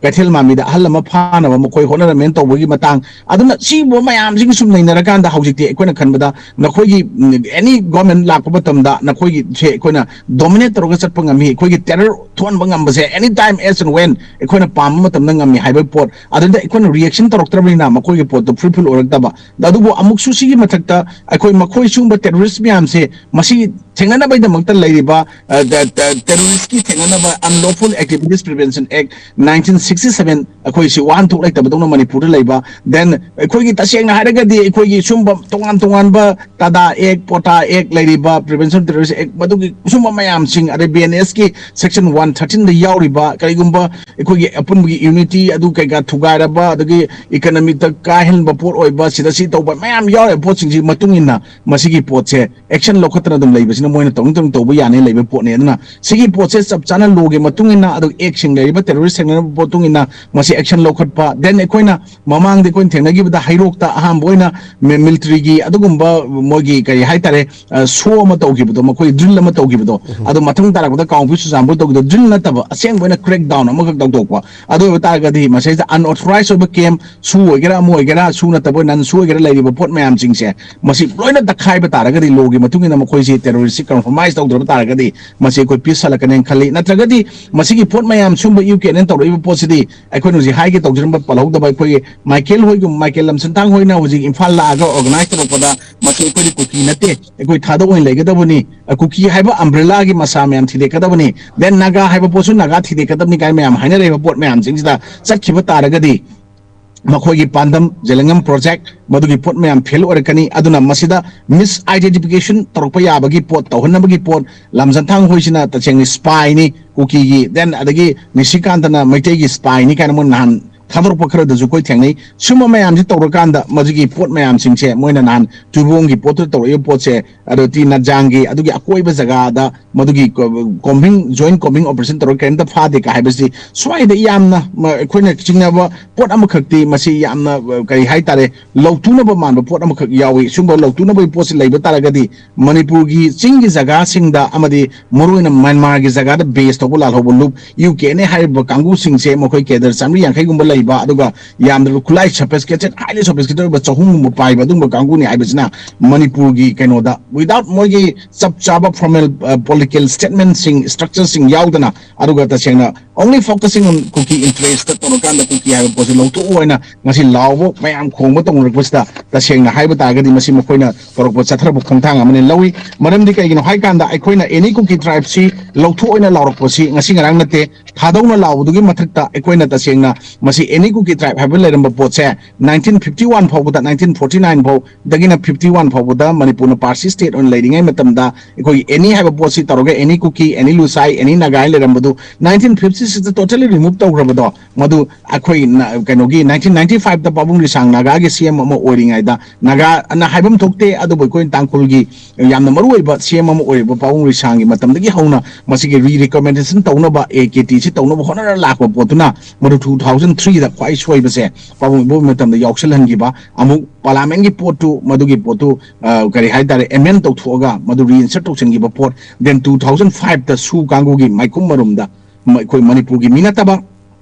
ꯀꯩꯊꯦꯜ ꯃꯥꯟꯕꯤꯗ ꯑꯍꯜ ꯑꯃ ꯐꯥꯅꯕ ꯃꯈꯣꯏ ꯍꯣꯠꯅꯔꯝꯃꯦꯅ ꯇꯧꯕꯒꯤ ꯃꯇꯥꯡ, ꯑꯗꯨꯅ ꯁꯤꯒꯨꯝꯕ ꯃꯌꯥꯝꯁꯤꯒꯤ ꯁꯨꯝ ꯅꯩꯅꯔꯀꯥꯟꯗ ꯍꯧꯖꯤꯛꯇꯤ ꯑꯩꯈꯣꯏꯅ ꯈꯟꯕꯗ ꯅꯈꯣꯏꯒꯤ ꯑꯦꯅꯤ ꯒꯣꯔꯃꯦꯟ ꯂꯥꯛꯄ ꯃꯇꯝꯗ ꯅꯈꯣꯏꯒꯤꯁꯦ ꯑꯩꯈꯣꯏꯅ ꯗꯣꯃꯤꯅꯦꯠ ꯇꯧꯔꯒ ꯆꯠꯄ ꯉꯝꯃꯤ, ꯑꯩꯈꯣꯏꯒꯤ ꯇꯦꯔꯔ ꯊꯣꯛꯍꯟꯕ ꯉꯝꯕꯁꯦ ꯑꯦꯅꯤ ꯇꯥꯏꯝ ꯑꯦꯁ ꯑꯦꯟ ꯋꯦꯟ ꯑꯩꯈꯣꯏꯅ ꯄꯥꯝꯕ ꯃꯇꯝꯗ ꯉꯝꯃꯤ ꯍꯥꯏꯕ ꯄꯣꯠ꯫ ꯑꯗꯨꯗ ꯑꯩꯈꯣꯏꯅ ꯔꯤꯌꯦꯛꯁꯟ ꯇꯧꯔꯛꯇ꯭ꯔꯕꯅꯤꯅ ꯃꯈꯣꯏꯒꯤ ꯄꯣꯠꯇꯣ ꯐꯨꯜꯐꯤꯜ ꯑꯣꯏꯔꯛꯇꯕ꯫ ꯑꯗꯨꯕꯨ ꯑꯃꯨꯛꯁꯨ ꯁꯤꯒꯤ ꯃꯊꯛꯇ ꯑꯩꯈꯣꯏ ꯃꯈꯣꯏ ꯁꯤꯒꯨꯝꯕ ꯇꯦꯔꯣꯔꯤꯁ ꯃꯌꯥꯝꯁꯦ ꯃꯁꯤ ꯊꯦꯡꯅꯅꯕꯒꯤꯗꯃꯛꯇ ꯂꯩꯔꯤꯕ ꯇꯦꯔꯣꯔꯤꯁꯀꯤ ꯊꯦꯡꯅꯅꯕ Unlawful Activities Prevention Act nineteen sixty seven, ꯑꯩꯈꯣꯏ ꯁꯤ ꯋꯥꯍꯟꯊꯣꯛ ꯂꯩꯇꯕꯗꯧꯅ ꯃꯅꯤꯄꯨꯔꯗ ꯂꯩꯕ, ꯗꯦꯟ ꯑꯩꯈꯣꯏꯒꯤ ꯇꯁꯦꯡꯅ ꯍꯥꯏꯔꯒꯗꯤ ꯑꯩꯈꯣꯏꯒꯤ ꯁꯨꯝꯕ ꯇꯣꯉꯥꯟ ꯇꯣꯉꯥꯟꯕ ꯇꯥꯗꯥ ꯑꯦꯛ, ꯄꯣꯇꯥ ꯑꯦꯛ ꯂꯩꯔꯤꯕ, ꯄ꯭ꯔꯤꯚꯦꯟꯁꯟ ꯇꯦꯔꯣꯔꯤꯁ ꯑꯦꯛ, ꯃꯗꯨꯒꯤ ꯁꯨꯝꯕ ꯃꯌꯥꯝꯁꯤꯡ, ꯑꯗꯩ ꯕꯤ ꯑꯦꯟ ꯑꯦꯁꯀꯤ ꯁꯦꯛꯁꯟ ꯋꯥꯟ ꯊꯥꯔꯇꯤꯟꯗ ꯌꯥꯎꯔꯤꯕ, ꯀꯔꯤꯒꯨꯝꯕ ꯑꯩꯈꯣꯏꯒꯤ ꯑꯄꯨꯟꯕꯒꯤ ꯌꯨꯅꯤꯇꯤ ꯑꯗꯨ ꯀꯩꯀꯥ ꯊꯨꯒꯥꯏꯔꯕ, ꯑꯗꯒꯤ ꯏꯀꯅꯃꯤꯛꯇ ꯀꯥꯏꯍꯟꯕ ꯄꯣꯠ ꯑꯣꯏꯕ, ꯁꯤꯗ ꯁꯤ ꯇꯧꯕ ꯃꯌꯥꯝ ꯌꯥꯎꯔꯤꯕ ꯄꯣꯠꯁꯤꯡꯁꯤ ꯃꯇꯨꯡ ꯏꯟꯅ ꯃꯁꯤꯒꯤ ꯄꯣꯠꯁꯦ ꯑꯦꯛꯁꯟ ꯂꯧꯈꯠꯇꯅ ꯑꯗꯨꯝ ꯂꯩꯕꯁꯤꯅ ꯃꯣꯏꯅ ꯇꯧꯅꯤꯡ ꯇꯧꯅꯤꯡ ꯇꯧꯕ ꯌꯥꯅꯤ ꯂꯩꯕ ꯄꯣꯠꯅꯤ꯫ ꯑꯗꯨꯅ ꯁꯤꯒꯤ ꯄꯣꯠꯁꯦ ꯆꯞ ꯆꯥꯅ ꯂꯣꯒꯤ ꯃꯇꯨꯡ ꯏꯟꯅ, ꯑꯗꯨꯒ ꯑꯦꯛꯁꯤꯡ ꯂꯩꯔꯤꯕ ꯇꯦꯔꯣꯔꯤꯁ ꯊꯦꯡꯅꯔꯕ ꯃꯇꯨꯡ ꯏꯟꯅ ꯃꯁꯤ ꯑꯦꯛꯁꯟ ꯂꯧꯈꯠꯄ, ꯗꯦꯟ ꯑꯩꯈꯣꯏꯅ ꯃꯃꯥꯡꯗ ꯑꯩꯈꯣꯏꯅ ꯊꯦꯡꯅꯈꯤꯕꯗ ꯍꯩꯔꯣꯛꯇ ꯑꯍꯥꯟꯕ ꯑꯣꯏꯅ ꯃꯤ-, ꯃꯤꯂꯤꯇꯔꯤꯒꯤ ꯑꯗꯨꯒꯨꯝꯕ ꯃꯣꯏꯒꯤ ꯀꯔꯤ ꯍꯥꯏꯇꯥꯔꯦ, ꯑ, ꯁꯣ ꯑꯃ ꯇꯧꯈꯤꯕꯗꯣ, ꯃꯈꯣꯏ ꯗ꯭ꯔꯤꯜ ꯑꯃ ꯇꯧꯈꯤꯕꯗꯣ, ꯑꯗꯣ ꯃꯊꯪ ꯇꯥꯔꯛꯄꯗ ꯀꯥꯡꯄꯣꯛꯄꯤ ꯆꯨꯔꯆꯥꯟꯄꯨꯔ ꯇꯧꯈꯤꯕꯗꯣ ꯗ꯭ꯔꯤꯜ ꯅꯠꯇꯕ ꯑꯁꯦꯡꯕ ꯑꯣꯏꯅ ꯀ꯭ꯔꯦꯛ ꯗꯥꯎꯟ ꯑꯃꯈꯛ ꯇꯧꯊꯣꯛꯄ꯫ ꯑꯗꯨ ꯑꯣꯏꯕ ꯇꯥꯔꯒꯗꯤ ꯃꯁꯤꯗ ꯑꯟꯑꯣꯊꯣꯔꯥꯏꯖ ꯑꯣꯏꯕ ꯀꯦꯝ, ꯁꯨ ꯑꯣꯏꯒꯦꯔꯥ ꯑꯃ ꯑꯣꯏꯒꯦꯔꯥ, ꯁꯨ ꯅꯠꯇꯕ ꯅꯟ ꯁꯨ ꯑꯣꯏꯒꯦꯔꯥ, ꯂꯩꯔꯤꯕ ꯄꯣꯠ ꯃꯌꯥꯝꯁꯤꯡꯁꯦ ꯃꯁꯤ ꯂꯣꯏꯅ ꯇꯛꯈꯥꯏꯕ ꯇꯥꯔꯒꯗꯤ, ꯂꯣꯒꯤ ꯃꯇꯨꯡ ꯏꯟꯅ ꯃꯈꯣꯏꯁꯤ ꯇꯦꯔꯣꯔꯤꯁꯁꯤ ꯀꯟꯐꯔꯃꯥꯏꯖ ꯇꯧꯗ꯭ꯔꯕ ꯇꯥꯔꯒꯗꯤ ꯃꯁꯤ ꯑꯩꯈꯣꯏ ꯄꯤꯁ ꯍꯜꯂꯛꯀꯅꯦꯅ ꯈꯜꯂꯤ꯫ ꯅꯠꯇ꯭ꯔꯒꯗꯤ ꯃꯁꯤꯒꯤ ꯄꯣꯠ ꯃꯌꯥꯝ ꯁꯨꯝꯕ ꯌꯨ ꯀꯦ ꯑꯦꯟ ꯑꯦꯟ ꯇꯧꯔꯛꯏꯕ ꯄꯣꯠꯁꯤꯗꯤ ꯑꯩꯈꯣꯏꯅ ꯍꯧꯖꯤꯛ ꯍꯥꯏꯒꯦ ꯇꯧꯖꯔꯝꯕ ꯄꯜꯍꯧꯗꯕ ꯑꯩꯈꯣꯏꯒꯤ ꯃꯥꯏꯀꯦꯜ ꯍꯣꯏꯒꯨꯝ-, ꯃꯥꯏꯀꯦꯜ ꯂꯝꯁꯟꯊꯥꯡ ꯍꯣꯏꯅ ꯍꯧꯖꯤꯛ ꯏꯝꯐꯥꯜ ꯂꯥꯛꯑꯒ ꯑꯣꯔꯒꯅꯥꯏꯖ ꯇꯧꯔꯛꯄꯗ ꯃꯁꯤ ꯑꯩꯈꯣꯏꯗꯤ ꯀꯨꯀꯤ ꯅꯠꯇꯦ, ꯑꯩꯈꯣꯏ ꯊꯥꯗꯣꯛ ꯑꯣꯏꯅ ꯂꯩꯒꯗꯕꯅꯤ, ꯑ, ꯀꯨꯀꯤ ꯍꯥꯏꯕ ꯑꯝꯕ꯭ꯔꯦꯂꯥꯒꯤ ꯃꯁꯥ ꯃꯌꯥꯝ ꯊꯤꯗꯦꯛꯀꯗꯕꯅꯤ, ꯗꯦꯟ ꯅꯥꯒꯥ ꯍꯥꯏꯕ ꯄꯣꯠꯁꯨ ꯅꯥꯒꯥ ꯊꯤꯗꯦꯛꯀꯗꯕꯅꯤ ꯀꯥꯏꯅ ꯃꯌꯥꯝ ꯍꯥꯏꯅꯔꯤꯕ ꯄꯣꯠ ꯃꯌꯥꯝꯁꯤꯡꯁꯤꯗ ꯆꯠꯈꯤꯕ ꯇꯥꯔꯒꯗꯤ ꯃꯈꯣꯏꯒꯤ ꯄꯥꯟꯗꯝ ꯖꯦꯂꯪꯉꯝ ꯄ꯭ꯔꯣꯖꯦꯛ, ꯃꯗꯨꯒꯤ ꯄꯣꯠ ꯃꯌꯥꯝ ꯐꯦꯜ ꯑꯣꯏꯔꯛꯀꯅꯤ꯫ ꯑꯗꯨꯅ ꯃꯁꯤꯗ ꯃꯤꯁ ꯑꯥꯏꯗꯦꯟꯇꯤꯐꯤꯀꯦꯁꯟ ꯇꯧꯔꯛꯄ ꯌꯥꯕꯒꯤ ꯄꯣꯠ, ꯇꯧꯍꯟꯅꯕꯒꯤ ꯄꯣꯠ, ꯂꯝꯖꯟꯊꯥꯡ ꯍꯣꯏꯁꯤꯅ ꯇꯁꯦꯡꯅ ꯁ꯭ꯄꯥꯏꯅꯤ ꯀꯨꯀꯤꯒꯤ, ꯗꯦꯟ ꯑꯗꯒꯤ ꯅꯤꯁꯤꯀꯥꯟꯇꯅ ꯃꯩꯇꯩꯒꯤ ꯁ꯭ꯄꯥꯏꯅꯤ ꯀꯥꯏꯅ ꯃꯣꯏ ꯅꯍꯥꯟ ꯊꯥꯗꯣꯔꯛꯄ ꯈꯔꯗꯁꯨ ꯑꯩꯈꯣꯏ ꯊꯦꯡꯅꯩ꯫ ꯁꯨꯝꯕ ꯃꯌꯥꯝꯁꯤ ꯇꯧꯔꯀꯥꯟꯗ ꯃꯁꯤꯒꯤ ꯄꯣꯠ ꯃꯌꯥꯝꯁꯤꯡꯁꯦ ꯃꯣꯏꯅ ꯅꯍꯥꯟ ꯇꯨꯏꯕꯣꯡꯒꯤ ꯄꯣꯠꯇꯨꯗ ꯇꯧꯔꯛꯏꯕ ꯄꯣꯠꯁꯦ, ꯑꯗꯣ ꯇꯤ ꯅꯠꯖꯥꯡꯒꯤ ꯑꯗꯨꯒꯤ ꯑꯀꯣꯏꯕ ꯖꯒꯥꯗ ꯃꯗꯨꯒꯤ ꯀꯣ-, ꯀꯣꯝꯕꯤꯡ, ꯖꯣꯏꯟ ꯀꯣꯝꯕꯤꯡ ꯑꯣꯄꯔꯦꯁꯟ ꯇꯧꯔꯒ ꯀꯔꯤꯝꯇ ꯐꯥꯗꯦ ꯀ ꯍꯥꯏꯕꯁꯤ ꯁ꯭ꯋꯥꯏꯗ ꯌꯥꯝꯅ ꯃ-, ꯑꯩꯈꯣꯏꯅ ꯆꯤꯡꯅꯕ ꯄꯣꯠ ꯑꯃꯈꯛꯇꯤ, ꯃꯁꯤ ꯌꯥꯝꯅ, ꯑ, ꯀꯔꯤ ꯍꯥꯏꯇꯥꯔꯦ, ꯂꯧꯊꯨꯅꯕ ꯃꯥꯟꯕ ꯄꯣꯠ ꯑꯃꯈꯛ ꯌꯥꯎꯏ꯫ ꯁꯨꯝꯕ ꯂꯧꯊꯨꯅꯕꯒꯤ ꯄꯣꯠꯁꯤ ꯂꯩꯕ ꯇꯥꯔꯒꯗꯤ ꯃꯅꯤꯄꯨꯔꯒꯤ ꯆꯤꯡꯒꯤ ꯖꯒꯥꯁꯤꯡꯗ ꯑꯃꯗꯤ ꯃꯔꯨꯑꯣꯏꯅ ꯃ꯭ꯌꯥꯟꯃꯥꯔꯒꯤ ꯖꯒꯥꯗ ꯕꯦꯁ ꯇꯧꯕ ꯂꯥꯜꯍꯧꯕ ꯂꯨꯞ, ꯌꯨ ꯀꯦ ꯑꯦꯟ ꯑꯦ ꯍꯥꯏꯔꯤꯕ ꯀꯥꯡꯕꯨꯁꯤꯡꯁꯦ, ꯃꯈꯣꯏ ꯀꯦꯗꯔ ꯆꯥꯝꯃꯔꯤ ꯌꯥꯡꯈꯩꯒꯨꯝꯕ ꯂꯩꯕ, ꯑꯗꯨꯒ ꯌꯥꯝꯗ꯭ꯔꯕ ꯈꯨꯠꯂꯥꯏ ꯁꯣꯐꯤꯁꯇꯤꯀꯦꯇꯦꯗ, ꯍꯥꯏꯂꯤ ꯁꯣꯐꯤꯁꯇꯤꯀꯦꯇꯦꯗ ꯑꯣꯏꯕ ꯆꯍꯨꯝꯒꯨꯝꯕ ꯄꯥꯏꯕ ꯑꯗꯨꯒꯨꯝꯕ ꯀꯥꯡꯕꯨꯅꯤ ꯍꯥꯏꯕꯁꯤꯅ ꯃꯅꯤꯄꯨꯔꯒꯤ ꯀꯩꯅꯣꯗ, without ꯃꯣꯏꯒꯤ ꯆꯞ ꯆꯥꯕ ꯐꯣꯔꯃꯦꯜ ꯄꯣꯂꯤꯇꯤꯀꯦꯜ ꯁ꯭ꯇꯦꯠꯃꯦꯟꯁꯤꯡ, ꯁ꯭ꯇ꯭ꯔꯛꯆꯔꯁꯤꯡ ꯌꯥꯎꯗꯅ, ꯑꯗꯨꯒ ꯇꯁꯦꯡꯅ only focusing on Kuki interest ꯇꯧꯔꯀꯥꯟꯗ ꯀꯨꯀꯤ ꯍꯥꯏꯕ ꯄꯣꯠꯁꯦ ꯂꯧꯊꯣꯛꯑꯣ ꯍꯥꯏꯅ ꯉꯁꯤ ꯂꯥꯎꯕ ꯃꯌꯥꯝ ꯈꯣꯡꯕ ꯇꯧꯅꯔꯛꯄꯁꯤꯗ, ꯇꯁꯦꯡꯅ ꯍꯥꯏꯕ ꯇꯥꯔꯒꯗꯤ ꯃꯁꯤ ꯃꯈꯣꯏꯅ ꯇꯧꯔꯛꯄ ꯆꯠꯊꯔꯛꯄ ꯈꯣꯡꯊꯥꯡ ꯑꯃꯅꯤ ꯂꯧꯏ꯫ ꯃꯔꯝꯗꯤ ꯀꯩꯒꯤꯅꯣ ꯍꯥꯏ ꯀꯥꯟꯗ, ꯑꯩꯈꯣꯏꯅ ꯑꯦꯅꯤ ꯀꯨꯀꯤ ꯇ꯭ꯔꯥꯏꯕꯁꯤ ꯂꯧꯊꯣꯛꯑꯣꯅ ꯂꯥꯎꯔꯛꯄꯁꯤ ꯉꯁꯤ ꯉꯔꯥꯡ ꯅꯠꯇꯦ꯫ ꯊꯥꯗꯧꯅ ꯂꯥꯎꯕꯗꯨꯒꯤ ꯃꯊꯛꯇ ꯑꯩꯈꯣꯏꯅ ꯇꯁꯦꯡꯅ ꯃꯁꯤ ꯑꯦꯅꯤ ꯀꯨꯀꯤ ꯇ꯭ꯔꯥꯏꯕ ꯍꯥꯏꯕ ꯂꯩꯔꯝꯕ ꯄꯣꯠꯁꯦ nineteen fifty one ꯐꯥꯎꯕꯗ, nineteen forty nine ꯐꯥꯎꯗꯒꯤꯅ fifty one ꯐꯥꯎꯕꯗ ꯃꯅꯤꯄꯨꯔꯅ ꯄꯥꯔꯁꯤ ꯁ꯭ꯇꯦꯠ ꯑꯣꯏꯅ ꯂꯩꯔꯤꯉꯩ ꯃꯇꯝꯗ ꯑꯩꯈꯣꯏꯒꯤ ꯑꯦꯅꯤ ꯍꯥꯏꯕ ꯄꯣꯠꯁꯤ ꯇꯧꯔꯒ ꯑꯦꯅꯤ ꯀꯨꯀꯤ, ꯑꯦꯅꯤ ꯂꯨꯁꯥꯏ, ꯑꯦꯅꯤ ꯅꯥꯒꯥ ꯍꯥꯏꯅ ꯂꯩꯔꯝꯕꯗꯨ nineteen fifty six ꯇ totally remove ꯇꯧꯈ꯭ꯔꯕꯗꯣ, ꯃꯗꯨ ꯑꯩꯈꯣꯏ ꯅ-, ꯀꯩꯅꯣꯒꯤ nineteen ninety five ꯇ ꯄꯥꯕꯨꯡ ꯔꯤꯁꯥꯡ ꯅꯥꯒꯥꯒꯤ ꯁꯤ ꯑꯦꯝ ꯑꯃ ꯑꯣꯏꯔꯤꯉꯩꯗ, ꯅꯥꯒꯥ ꯑꯅ ꯍꯥꯏꯐꯝ ꯊꯣꯛꯇꯦ, ꯑꯗꯨꯕꯨ ꯑꯩꯈꯣꯏ ꯇꯥꯡꯈꯨꯜꯒꯤ ꯌꯥꯝꯅ ꯃꯔꯨꯑꯣꯏꯕ ꯁꯤ ꯑꯦꯝ ꯑꯃ ꯑꯣꯏꯔꯤꯕ ꯄꯥꯕꯨꯡ ꯔꯤꯁꯥꯡꯒꯤ ꯃꯇꯝꯗꯒꯤ ꯍꯧꯅ ꯃꯁꯤꯒꯤ ꯔꯤ ꯔꯤꯀꯃꯦꯟꯗꯦꯁꯟ ꯇꯧꯅꯕ, ꯑꯦ ꯀꯦ ꯇꯤ ꯁꯤ ꯇꯧꯅꯕ ꯍꯣꯠꯅꯔ ꯂꯥꯛꯄ ꯄꯣꯠꯇꯨꯅ, ꯃꯗꯨ two thousand three ꯗ ꯈ꯭ꯋꯥꯏ ꯁꯣꯏꯕꯁꯦ ꯄꯥꯕꯨꯡ ꯏꯕꯣꯕꯤ ꯃꯇꯝꯗ ꯌꯥꯎꯁꯜꯍꯟꯈꯤꯕ, ꯑꯃꯨꯛ ꯄꯥꯔꯂꯥꯃꯦꯟꯒꯤ ꯄꯣꯠꯇꯨ, ꯃꯗꯨꯒꯤ ꯄꯣꯠꯇꯨ, ꯑ, ꯀꯔꯤ ꯍꯥꯏꯇꯥꯔꯦ, ꯑꯦꯃꯦꯟ ꯇꯧꯊꯣꯛꯑꯒ ꯃꯗꯨ ꯔꯤꯏꯟꯁꯔꯠ ꯇꯧꯁꯤꯟꯈꯤꯕ ꯄꯣꯠ, then two thousand five ꯇ ꯁꯨ ꯀꯥꯡꯕꯨꯒꯤ ꯃꯥꯏꯈꯨꯝ ꯃꯔꯨꯝꯗ ꯃ-, ꯑꯩꯈꯣꯏ ꯃꯅꯤꯄꯨꯔꯒꯤ ꯃꯤ ꯅꯠꯇꯕ,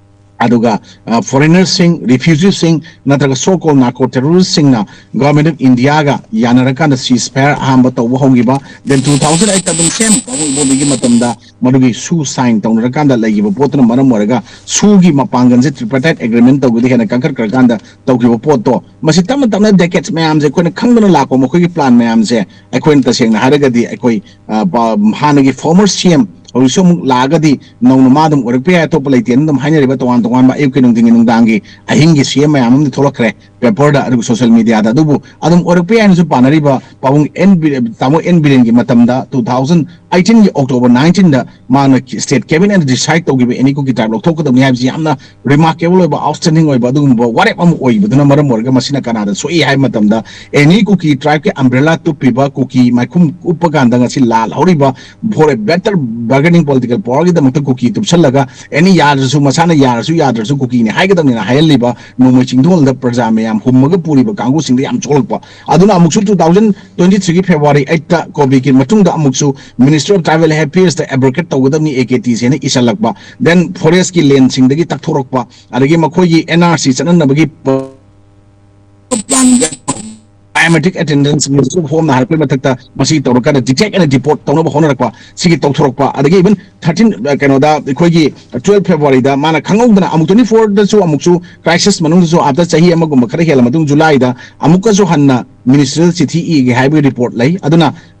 ꯑꯗꯨꯒ, ꯑ, ꯐꯣꯔꯦꯅꯔꯁꯤꯡ, ꯔꯤꯐ꯭ꯌꯨꯖꯤꯁꯤꯡ, ꯅꯠꯇ꯭ꯔꯒ so called narco terroristꯁꯤꯡꯅ Government of Indiaꯒ ꯌꯥꯅꯔꯀꯥꯟꯗ ceasefire ꯑꯍꯥꯟꯕ ꯇꯧꯕ ꯍꯧꯈꯤꯕ, then two thousand eight ꯇ ꯑꯗꯨꯝ same ꯄꯥꯕꯨꯡ ꯏꯕꯣꯕꯤꯒꯤ ꯃꯇꯝꯗ ꯃꯗꯨꯒꯤ ꯁꯨ ꯁꯥꯏꯟ ꯇꯧꯅꯔꯀꯥꯟꯗ ꯂꯩꯈꯤꯕ ꯄꯣꯠꯇꯨꯅ ꯃꯔꯝ ꯑꯣꯏꯔꯒ ꯁꯨꯒꯤ ꯃꯄꯥꯡꯒꯜꯁꯦ tripartite agreement ꯇꯧꯕꯗ ꯍꯦꯟꯅ ꯀꯟꯈꯠꯈ꯭ꯔꯀꯥꯟꯗ ꯇꯧꯈꯤꯕ ꯄꯣꯠꯇꯣ, ꯃꯁꯤ ꯇꯞꯅ ꯇꯞꯅ decades ꯃꯌꯥꯝꯁꯦ ꯑꯩꯈꯣꯏꯅ ꯈꯪꯗꯅ ꯂꯥꯛꯄ ꯃꯈꯣꯏꯒꯤ plan ꯃꯌꯥꯝꯁꯦ ꯑꯩꯈꯣꯏꯅ ꯇꯁꯦꯡꯅ ꯍꯥꯏꯔꯒꯗꯤ ꯑꯩꯈꯣꯏ, ꯑ, ꯄ-, ꯍꯥꯟꯅꯒꯤ former C M ꯍꯧꯖꯤꯛꯁꯨ ꯑꯃꯨꯛ ꯂꯥꯛꯑꯒꯗꯤ ꯅꯧꯅ ꯃꯥ ꯑꯗꯨꯝ ꯑꯣꯏꯔꯛꯄ ꯌꯥꯏ, ꯑꯇꯣꯞꯄ ꯂꯩꯇꯦꯅ ꯑꯗꯨꯝ ꯍꯥꯏꯅꯔꯤꯕ ꯇꯣꯉꯥꯟ ꯇꯣꯉꯥꯟꯕ ꯑꯌꯨꯛꯀꯤ, ꯅꯨꯡꯊꯤꯟꯒꯤ, ꯅꯨꯡꯗꯥꯡꯒꯤ, ꯑꯍꯤꯡꯒꯤ ꯁꯤ ꯑꯦꯝ ꯃꯌꯥꯝ ꯑꯃꯗꯤ ꯊꯣꯛꯂꯛꯈ꯭ꯔꯦ ꯄꯦꯄꯔꯗ, ꯑꯗꯨꯒ ꯁꯣꯁꯤꯌꯦꯜ ꯃꯦꯗꯤꯌꯥꯗ꯫ ꯑꯗꯨꯕꯨ ꯑꯗꯨꯝ ꯑꯣꯏꯔꯛꯄ ꯌꯥꯏꯅꯁꯨ ꯄꯥꯅꯔꯤꯕ ꯄꯥꯕꯨꯡ ꯑꯦꯟ ꯕꯤ-, ꯇꯥꯃꯣ ꯑꯦꯟ ꯕꯤꯔꯦꯟꯒꯤ ꯃꯇꯝꯗ two thousand eighteenꯒꯤ October nineteenꯗ ꯃꯥꯅ state cabinetꯅ decide ꯇꯧꯈꯤꯕ ꯑꯦꯅꯤ ꯀꯨꯀꯤ tribe ꯂꯧꯊꯣꯛꯀꯗꯕꯅꯤ ꯍꯥꯏꯕꯁꯤ ꯌꯥꯝꯅ remarkable ꯑꯣꯏꯕ, outstanding ꯑꯣꯏꯕ ꯑꯗꯨꯒꯨꯝꯕ ꯋꯥꯔꯦꯞ ꯑꯃ ꯑꯣꯏꯕꯗꯨꯅ ꯃꯔꯝ ꯑꯣꯏꯔꯒ ꯃꯁꯤꯅ ꯀꯅꯥꯗ ꯁꯣꯛꯏ ꯍꯥꯏꯕ ꯃꯇꯝꯗ, ꯑꯦꯅꯤ ꯀꯨꯀꯤ tribeꯀꯤ umbrella ꯇꯨꯞꯄꯤꯕ, ꯀꯨꯀꯤ ꯃꯥꯏꯈꯨꯝ ꯎꯞꯄ ꯀꯥꯟꯗ ꯉꯁꯤ ꯂꯥꯜꯍꯧꯔꯤꯕ, for a better bargaining political powerꯒꯤꯗꯃꯛꯇ ꯀꯨꯀꯤ ꯇꯨꯞꯁꯜꯂꯒ ꯑꯦꯅꯤ ꯌꯥꯗ꯭ꯔꯁꯨ, ꯃꯁꯥꯅ ꯌꯥꯔꯁꯨ ꯌꯥꯗ꯭ꯔꯁꯨ ꯀꯨꯀꯤꯅꯤ ꯍꯥꯏꯒꯗꯕꯅꯤꯅ ꯍꯥꯏꯍꯜꯂꯤꯕ ꯅꯣꯡꯃꯩ ꯆꯤꯡꯗꯣꯜꯗ ꯄ꯭ꯔꯖꯥ ꯃꯌꯥꯝ ꯍꯨꯝꯃꯒ ꯄꯨꯔꯤꯕ ꯀꯥꯡꯕꯨꯁꯤꯡꯗ ꯌꯥꯝ ꯁꯣꯛꯂꯛꯄ꯫ ꯑꯗꯨꯅ ꯑꯃꯨꯛꯁꯨ two thousand twenty threeꯒꯤ February eightꯇ ꯀꯣꯚꯤꯗꯀꯤ ꯃꯇꯨꯡꯗ ꯑꯃꯨꯛꯁꯨ Ministry of Tribal Affairsꯇ abrogate ꯇꯧꯒꯗꯕꯅꯤ ꯑꯦ ꯀꯦ ꯇꯤꯁꯦꯅ ꯏꯁꯜꯂꯛꯄ, then forestꯀꯤ landꯁꯤꯡꯗꯒꯤ ꯇꯛꯊꯣꯔꯛꯄ, ꯑꯗꯒꯤ ꯃꯈꯣꯏꯒꯤ and R C ꯆꯠꯅꯅꯕꯒꯤ biometric attendance, Ministry of Homeꯅ ꯍꯥꯏꯔꯛꯄꯒꯤ ꯃꯊꯛꯇ ꯃꯁꯤ ꯇꯧꯔꯀꯥꯟꯗ detect and deport ꯇꯧꯅꯕ ꯍꯣꯠꯅꯔꯛꯄ, ꯁꯤꯒꯤ ꯇꯧꯊꯣꯔꯛꯄ, ꯑꯗꯒꯤ even thirteen, ꯑ, ꯀꯩꯅꯣꯗ, ꯑꯩꯈꯣꯏꯒꯤ twelve Februaryꯗ ꯃꯥꯅ ꯈꯪꯍꯧꯗꯅ ꯑꯃꯨꯛ twenty fourꯗꯁꯨ ꯑꯃꯨꯛꯁꯨ crisis ꯃꯅꯨꯡꯗꯁꯨ, after ꯆꯍꯤ ꯑꯃꯒꯨꯝꯕ ꯈꯔ ꯍꯦꯜꯂ ꯃꯇꯨꯡ Julyꯗ ꯑꯃꯨꯛꯀꯁꯨ ꯍꯟꯅ ministryꯗ ꯆꯤꯊꯤ ꯏꯒꯦ ꯍꯥꯏꯕꯒꯤ report ꯂꯩ꯫ ꯑꯗꯨꯅ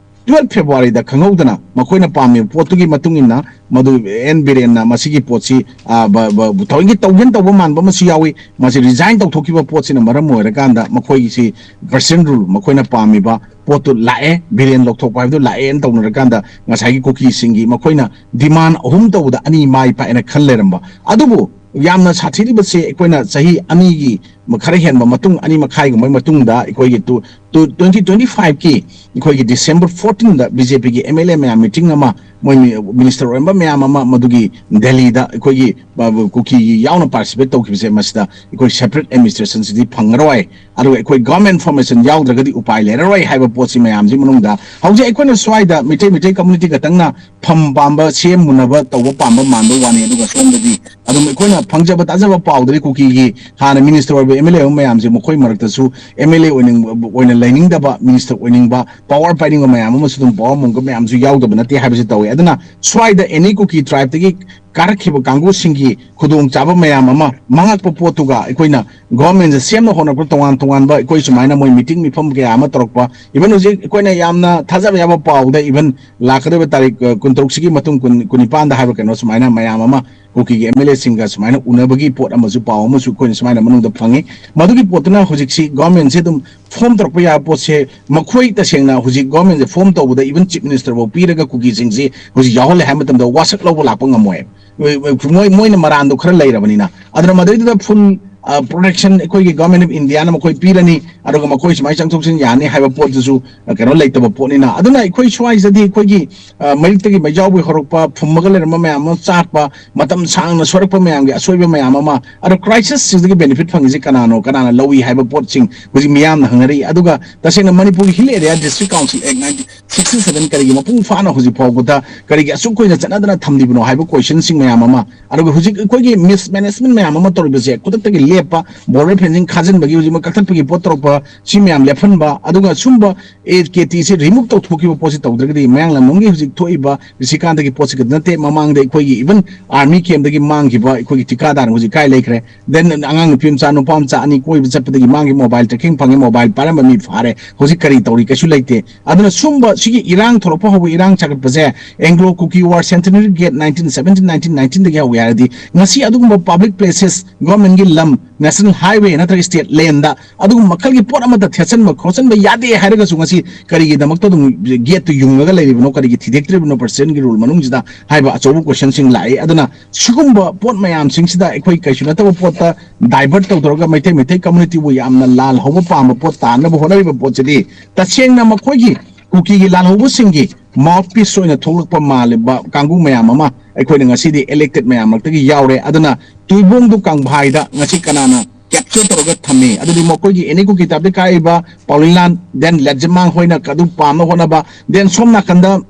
twelve Februaryꯗ ꯈꯪꯍꯧꯗꯅ ꯃꯈꯣꯏꯅ ꯄꯥꯝꯃꯤꯕ ꯄꯣꯠꯇꯨꯒꯤ ꯃꯇꯨꯡ ꯏꯟꯅ ꯃꯗꯨ ꯑꯦꯟ ꯕꯤꯔꯦꯟꯅ ꯃꯁꯤꯒꯤ ꯄꯣꯠꯁꯤ, ꯑ, ꯕ-, ꯕ-, ꯊꯑꯣꯏꯒꯤ ꯇꯧꯒꯦꯅ ꯇꯧꯕ ꯃꯥꯟꯕ ꯑꯃꯁꯨ ꯌꯥꯎꯏ꯫ ꯃꯁꯤ resign ꯇꯧꯊꯣꯛꯈꯤꯕ ꯄꯣꯠꯁꯤꯅ ꯃꯔꯝ ꯑꯣꯏꯔꯀꯥꯟꯗ ꯃꯈꯣꯏꯒꯤꯁꯤ Western rule, ꯃꯈꯣꯏꯅ ꯄꯥꯝꯃꯤꯕ ꯄꯣꯠꯇꯨ ꯂꯥꯛꯑꯦ, ꯕꯤꯔꯦꯟ ꯂꯧꯊꯣꯛꯄ ꯍꯥꯏꯕꯗꯨ ꯂꯥꯛꯑꯦꯅ ꯇꯧꯅꯔꯀꯥꯟꯗ ꯉꯁꯥꯏꯒꯤ ꯀꯨꯀꯤꯁꯤꯡꯒꯤ ꯃꯈꯣꯏꯅ demand ꯑꯍꯨꯝ ꯇꯧꯕꯗ ꯑꯅꯤ ꯃꯥꯏ ꯄꯥꯛꯑꯦꯅ ꯈꯜ ꯂꯩꯔꯝꯕ꯫ ꯑꯗꯨꯕꯨ ꯌꯥꯝꯅ ꯁꯥꯊꯤꯔꯤꯕꯁꯦ ꯑꯩꯈꯣꯏꯅ ꯆꯍꯤ ꯑꯅꯤꯒꯤ ꯃ-, ꯈꯔ ꯍꯦꯟꯕ ꯃꯇꯨꯡ, ꯑꯅꯤ ꯃꯈꯥꯏꯒꯨꯝꯕꯒꯤ ꯃꯇꯨꯡꯗ ꯑꯩꯈꯣꯏꯒꯤ ꯇꯨ-, ꯇꯨ-, twenty twenty fiveꯀꯤ ꯑꯩꯈꯣꯏꯒꯤ December fourteenꯗ BJPꯒꯤ MLA ꯃꯌꯥꯝ meeting ꯑꯃ, ꯃꯣꯏ ꯃꯤ-, minister ꯑꯣꯏꯔꯝꯕ ꯃꯌꯥꯝ ꯑꯃ ꯃꯗꯨꯒꯤ ꯗꯦꯜꯂꯤꯗ ꯑꯩꯈꯣꯏꯒꯤ, ꯑ, ꯀꯨꯀꯤꯒꯤ ꯌꯥꯎꯅ participate ꯇꯧꯈꯤꯕꯁꯦ, ꯃꯁꯤꯗ ꯑꯩꯈꯣꯏ separate administrationꯁꯤꯗꯤ ꯐꯪꯉꯔꯣꯏ, ꯑꯗꯨꯒ ꯑꯩꯈꯣꯏ government formation ꯌꯥꯎꯗ꯭ꯔꯒꯗꯤ ꯎꯄꯥꯏ ꯂꯩꯔꯔꯣꯏ ꯍꯥꯏꯕ ꯄꯣꯠꯁꯤ ꯃꯌꯥꯝꯁꯤ ꯃꯅꯨꯡꯗ ꯍꯧꯖꯤꯛ ꯑꯩꯈꯣꯏꯅ ꯁ꯭ꯋꯥꯏꯗ ꯃꯤꯇꯩ, ꯃꯤꯇꯩ community ꯈꯛꯇꯪꯅ ꯐꯝ ꯄꯥꯝꯕ, ꯁꯦꯝꯃꯨꯅꯕ ꯇꯧꯕ ꯄꯥꯝꯕ ꯃꯥꯟꯕ ꯋꯥꯅꯤ, ꯑꯗꯨꯒ ꯁꯣꯝꯗꯗꯤ ꯑꯗꯨꯝ ꯑꯩꯈꯣꯏꯅ ꯐꯪꯖꯕ ꯇꯥꯖꯕ ꯄꯥꯎꯗꯗꯤ ꯀꯨꯀꯤꯒꯤ ꯍꯥꯟꯅ minister ꯑꯣꯏꯕ ꯑꯦꯝ ꯑꯦꯜ ꯑꯦ ꯑꯃ ꯃꯌꯥꯝꯁꯦ ꯃꯈꯣꯏ ꯃꯔꯛꯇꯁꯨ ꯑꯦꯝ ꯑꯦꯜ ꯑꯦ ꯑꯣꯏꯅꯤꯡꯕ, ꯑꯣꯏꯅ ꯂꯩꯅꯤꯡꯗꯕ, ꯃꯤꯅꯤꯁꯇꯔ ꯑꯣꯏꯅꯤꯡꯕ, ꯄꯋꯥꯔ ꯄꯥꯏꯅꯤꯡꯕ ꯃꯌꯥꯝ ꯑꯃꯁꯨ ꯑꯗꯨꯝ ꯄꯋꯥꯔ ꯃꯨꯡꯒ ꯃꯌꯥꯝꯁꯨ ꯌꯥꯎꯗꯕ ꯅꯠꯇꯦ ꯍꯥꯏꯕꯁꯤ ꯇꯧꯋꯦ꯫ ꯑꯗꯨꯅ ꯁ꯭ꯋꯥꯏꯗ ꯑꯦꯅꯤ ꯀꯨꯀꯤ ꯇ꯭ꯔꯥꯏꯕꯇꯒꯤ ꯀꯥꯔꯛꯈꯤꯕ ꯀꯥꯡꯕꯨꯁꯤꯡꯒꯤ ꯈꯨꯗꯣꯡꯆꯥꯕ ꯃꯌꯥꯝ ꯑꯃ ꯃꯥꯡꯉꯛꯄ ꯄꯣꯠꯇꯨꯒ ꯑꯩꯈꯣꯏꯅ ꯒꯣꯔꯃꯦꯟꯁꯦ ꯁꯦꯝꯅ ꯍꯣꯠꯅꯔꯛꯄ ꯇꯣꯉꯥꯟ ꯇꯣꯉꯥꯟꯕ ꯑꯩꯈꯣꯏ ꯁꯨꯃꯥꯏꯅ ꯃꯣꯏ ꯃꯤꯇꯤꯡ ꯃꯤꯐꯝ ꯀꯌꯥ ꯑꯃ ꯇꯧꯔꯛꯄ, ꯏꯚꯟ ꯍꯧꯖꯤꯛ ꯑꯩꯈꯣꯏꯅ ꯌꯥꯝꯅ ꯊꯥꯖꯕ ꯌꯥꯕ ꯄꯥꯎꯗ ꯏꯚꯟ ꯂꯥꯛꯀꯗꯧꯔꯤꯕ ꯇꯥꯔꯤꯛ, ꯑ, ꯀꯨꯟꯇꯔꯨꯛꯁꯤꯒꯤ ꯃꯇꯨꯡ ꯀꯨꯟ, ꯀꯨꯟꯅꯤꯄꯥꯟꯗ ꯍꯥꯏꯕ ꯀꯩꯅꯣ ꯁꯨꯃꯥꯏꯅ ꯃꯌꯥꯝ ꯑꯃ ꯀꯨꯀꯤꯒꯤ ꯑꯦꯝ ꯑꯦꯜ ꯑꯦꯁꯤꯡꯒ ꯁꯨꯃꯥꯏꯅ ꯎꯅꯕꯒꯤ ꯄꯣꯠ ꯑꯃꯁꯨ ꯄꯥꯎ ꯑꯃꯁꯨ ꯑꯩꯈꯣꯏꯅ ꯁꯨꯃꯥꯏꯅ ꯃꯅꯨꯡꯗ ꯐꯪꯉꯤ꯫ ꯃꯗꯨꯒꯤ ꯄꯣꯠꯇꯨꯅ ꯍꯧꯖꯤꯛꯁꯤ ꯒꯣꯔꯃꯦꯟꯁꯦ ꯑꯗꯨꯝ ꯐꯣꯝ ꯇꯧꯔꯛꯄ ꯌꯥꯕ ꯄꯣꯠꯁꯦ ꯃꯈꯣꯏ ꯇꯁꯦꯡꯅ ꯍꯧꯖꯤꯛ ꯒꯣꯔꯃꯦꯟꯁꯦ ꯐꯣꯝ ꯇꯧꯕꯗ ꯏꯚꯟ ꯆꯤꯐ ꯃꯤꯅꯤꯁꯇꯔ ꯐꯥꯎ ꯄꯤꯔꯒ ꯀꯨꯀꯤꯁꯤꯡꯁꯤ ꯍꯧꯖꯤꯛ ꯌꯥꯎꯍꯜꯂꯦ ꯍꯥꯏꯕ ꯃꯇꯝꯗ ꯋꯥꯁꯛ ꯂꯧꯕ ꯂꯥꯛꯄ ꯉꯝꯃꯣꯏ꯫ ꯃꯣꯏ, ꯃꯣꯏꯅ ꯃꯔꯥꯟꯗꯣ ꯈꯔ ꯂꯩꯔꯕꯅꯤꯅ꯫ ꯑꯗꯨꯅ ꯃꯗꯩꯗꯨꯗ ꯐꯨꯜ ꯄ꯭ꯔꯣꯇꯦꯛꯁꯟ ꯑꯩꯈꯣꯏꯒꯤ ꯒꯣꯔꯃꯦꯟ ꯑꯣꯐ ꯏꯟꯗꯤꯌꯥꯅ ꯃꯈꯣꯏ ꯄꯤꯔꯅꯤ, ꯑꯗꯨꯒ ꯃꯈꯣꯏ ꯁꯨꯃꯥꯏꯅ ꯆꯪꯊꯣꯛ ꯆꯪꯁꯤꯟ ꯌꯥꯅꯤ ꯍꯥꯏꯕ ꯄꯣꯠꯇꯨꯁꯨ, ꯑ, ꯀꯩꯅꯣ ꯂꯩꯇꯕ ꯄꯣꯠꯅꯤꯅ꯫ ꯑꯗꯨꯅ ꯑꯩꯈꯣꯏ ꯁ꯭ꯋꯥꯏꯁꯤꯗꯗꯤ ꯑꯩꯈꯣꯏꯒꯤ, ꯑ, ꯃꯩꯔꯤꯛꯇꯒꯤ ꯃꯩꯖꯥꯎꯕꯒꯤ ꯍꯧꯔꯛꯄ, ꯐꯨꯝꯃꯒ ꯂꯩꯔꯝꯕ ꯃꯌꯥꯝ ꯑꯃ ꯆꯥꯛꯄ, ꯃꯇꯝ ꯁꯥꯡꯅ ꯁꯣꯏꯔꯛꯄ ꯃꯌꯥꯝꯒꯤ ꯑꯁꯣꯏꯕ ꯃꯌꯥꯝ ꯑꯃ, ꯑꯗꯣ ꯀ꯭ꯔꯥꯏꯁꯤꯁꯁꯤꯗꯒꯤ ꯕꯦꯅꯤꯐꯤꯠ ꯐꯪꯉꯤꯁꯤ ꯀꯅꯥꯅꯣ, ꯀꯅꯥꯅ ꯂꯧꯏ ꯍꯥꯏꯕ ꯄꯣꯠꯁꯤꯡ ꯍꯧꯖꯤꯛ ꯃꯤꯌꯥꯝꯅ ꯍꯪꯅꯔꯤ꯫ ꯑꯗꯨꯒ ꯇꯁꯦꯡꯅ ꯃꯅꯤꯄꯨꯔꯒꯤ ꯍꯤꯜ ꯑꯦꯔꯤꯌꯥ ꯗꯤꯁꯇ꯭ꯔꯤꯛ ꯀꯥꯎꯟꯁꯤꯜ ꯑꯦꯛ ꯅꯥꯏꯟꯇꯤꯟ ꯁꯤꯛꯁꯇꯤ ꯁꯚꯦꯟ ꯀꯔꯤꯒꯤ ꯃꯄꯨꯡ ꯐꯥꯅ ꯍꯧꯖꯤꯛ ꯐꯥꯎꯕꯗ ꯀꯔꯤꯒꯤ ꯑꯁꯨꯛ ꯀꯨꯏꯅ ꯆꯠꯅꯗꯅ ꯊꯝꯂꯤꯕꯅꯣ ꯍꯥꯏꯕ ꯀꯣꯏꯁꯟꯁꯤꯡ ꯃꯌꯥꯝ ꯑꯃ, ꯑꯗꯨꯒ ꯍꯧꯖꯤꯛ ꯑꯩꯈꯣꯏꯒꯤ ꯃꯤꯁꯃꯦꯅꯦꯖꯃꯦꯟ ꯃꯌꯥꯝ ꯑꯃ ꯇꯧꯔꯤꯕꯁꯦ, ꯈꯨꯗꯛꯇꯒꯤ ꯂꯦꯞꯄ, ꯕꯣꯔꯗꯔ ꯐꯦꯟꯁꯤꯡ ꯈꯥꯖꯤꯟꯕꯒꯤ ꯍꯧꯖꯤꯛꯃꯛ ꯀꯛꯊꯠꯄꯒꯤ ꯄꯣꯠ ꯇꯧꯔꯛꯄ, ꯁꯤ ꯃꯌꯥꯝ ꯂꯦꯞꯍꯟꯕ, ꯑꯗꯨꯒ ꯁꯨꯝꯕ ꯑꯦ ꯀꯦ ꯇꯤꯁꯤ ꯔꯤꯃꯨꯚ ꯇꯧꯊꯣꯛꯈꯤꯕ ꯄꯣꯠꯁꯤ ꯇꯧꯗ꯭ꯔꯒꯗꯤ ꯃꯌꯥꯡꯂꯝꯂꯣꯝꯒꯤ ꯍꯧꯖꯤꯛ ꯊꯣꯛꯏꯕ ꯔꯤꯁꯤꯀꯥꯟꯇꯒꯤ ꯄꯣꯠꯁꯤ ꯈꯛꯇ ꯅꯠꯇꯦ, ꯃꯃꯥꯡꯗ ꯑꯩꯈꯣꯏꯒꯤ ꯏꯚꯟ ꯑꯥꯔꯃꯤ ꯀꯦꯝꯗꯒꯤ ꯃꯥꯡꯈꯤꯕ ꯑꯩꯈꯣꯏꯒꯤ ꯊꯤꯀꯥꯗꯥꯔ ꯍꯧꯖꯤꯛ ꯀꯥꯏ ꯂꯩꯈ꯭ꯔꯦ? ꯗꯦꯟ ꯑꯉꯥꯡ ꯅꯨꯄꯤ ꯃꯆꯥ ꯅꯨꯄꯥ ꯃꯆꯥ ꯑꯅꯤ ꯀꯣꯏꯕ ꯆꯠꯄꯗꯒꯤ ꯃꯥꯡꯈꯤꯕ ꯃꯣꯕꯥꯏꯜ ꯇ꯭ꯔꯦꯀꯤꯡ ꯐꯪꯉꯦ, ꯃꯣꯕꯥꯏꯜ ꯄꯥꯏꯔꯝꯕ ꯃꯤ ꯐꯥꯔꯦ, ꯍꯧꯖꯤꯛ ꯀꯔꯤ ꯇꯧꯔꯤ? ꯀꯩꯁꯨ ꯂꯩꯇꯦ꯫ ꯑꯗꯨꯅ ꯁꯨꯝꯕ ꯁꯤꯒꯤ ꯏꯔꯥꯡ ꯊꯣꯛꯂꯛꯄ ꯍꯧꯕ, ꯏꯔꯥꯡ ꯆꯥꯒꯠꯄꯁꯦ Anglo Kuki war centenary gate nineteen seventeen, nineteen ꯅꯥꯏꯟꯇꯤꯟꯗꯒꯤ ꯍꯧꯋꯦ ꯍꯥꯏꯔꯗꯤ ꯉꯁꯤ ꯑꯗꯨꯒꯨꯝꯕ ꯄꯕ꯭ꯂꯤꯛ ꯄ꯭ꯂꯦꯁꯦꯁ, ꯒꯣꯔꯃꯦꯟꯒꯤ ꯂꯝ, ꯅꯦꯁꯅꯦꯜ ꯍꯥꯏꯋꯦ ꯅꯠꯇ꯭ꯔꯒ ꯁ꯭ꯇꯦꯠ ꯂꯦꯟꯗ ꯑꯗꯨꯒꯨꯝꯕ ꯃꯈꯜꯒꯤ ꯄꯣꯠ ꯑꯃꯠꯇ ꯊꯦꯠꯆꯟꯕ ꯈꯣꯠꯆꯟꯕ ꯌꯥꯗꯦ ꯍꯥꯏꯔꯒꯁꯨ ꯉꯁꯤ ꯀꯔꯤꯒꯤꯗꯃꯛꯇ ꯑꯗꯨꯝ ꯒꯦꯠꯇꯨ ꯌꯨꯡꯉꯒ ꯂꯩꯔꯤꯕꯅꯣ, ꯀꯔꯤꯒꯤ ꯊꯤꯗꯦꯛꯇ꯭ꯔꯤꯕꯅꯣ ꯄ꯭ꯔꯁꯤꯗꯦꯟꯒꯤ ꯔꯨꯜ ꯃꯅꯨꯡꯁꯤꯗ ꯍꯥꯏꯕ ꯑꯆꯧꯕ ꯀꯣꯏꯁꯟꯁꯤꯡ ꯂꯥꯛꯏ꯫ ꯑꯗꯨꯅ ꯁꯤꯒꯨꯝꯕ ꯄꯣꯠ ꯃꯌꯥꯝꯁꯤꯡꯁꯤꯗ ꯑꯩꯈꯣꯏ ꯀꯩꯁꯨ ꯅꯠꯇꯕ ꯄꯣꯠꯇ ꯗꯥꯏꯚꯔꯠ ꯇꯧꯊꯣꯔꯒ ꯃꯩꯇꯩ, ꯃꯩꯇꯩ ꯀꯝꯃꯨꯅꯤꯇꯤꯕꯨ ꯌꯥꯝꯅ ꯂꯥꯜꯍꯧꯕ ꯄꯥꯝꯕ ꯄꯣꯠ ꯇꯥꯅꯕ ꯍꯣꯠꯅꯔꯤꯕ ꯄꯣꯠꯁꯤꯗꯤ ꯇꯁꯦꯡꯅ ꯃꯈꯣꯏꯒꯤ ꯀꯨꯀꯤꯒꯤ ꯂꯥꯜꯍꯧꯕꯁꯤꯡꯒꯤ ꯃꯥꯎꯠꯄꯤꯁ ꯑꯣꯏꯅ ꯊꯣꯛꯂꯛꯄ ꯃꯥꯜꯂꯤꯕ ꯀꯥꯡꯕꯨ ꯃꯌꯥꯝ ꯑꯃ ꯑꯩꯈꯣꯏꯅ ꯉꯁꯤꯗꯤ ꯏꯂꯦꯛꯇꯦꯠ ꯃꯌꯥꯝ ꯃꯔꯛꯇꯒꯤ ꯌꯥꯎꯔꯦ꯫ ꯑꯗꯨꯅ ꯇꯨꯏꯕꯣꯡꯗꯨ ꯀꯪꯚꯥꯏꯗ ꯉꯁꯤ ꯀꯅꯥꯅ ꯀꯦꯞꯆꯔ ꯇꯧꯔꯒ ꯊꯝꯃꯤ? ꯑꯗꯨꯗꯤ ꯃꯈꯣꯏꯒꯤ ꯑꯦꯅꯤ ꯀꯨꯀꯤ ꯇꯥꯏꯞꯇ ꯀꯥꯔꯛꯏꯕ ꯄꯥꯎꯂꯤꯟꯂꯥꯟ, ꯗꯦꯟ ꯂꯦꯠꯖꯃꯥꯡ ꯍꯣꯏꯅ ꯑꯗꯨ ꯄꯥꯝꯅ ꯍꯣꯠꯅꯕ, ꯗꯦꯟ ꯁꯣꯝ ꯅꯥꯀꯟꯗ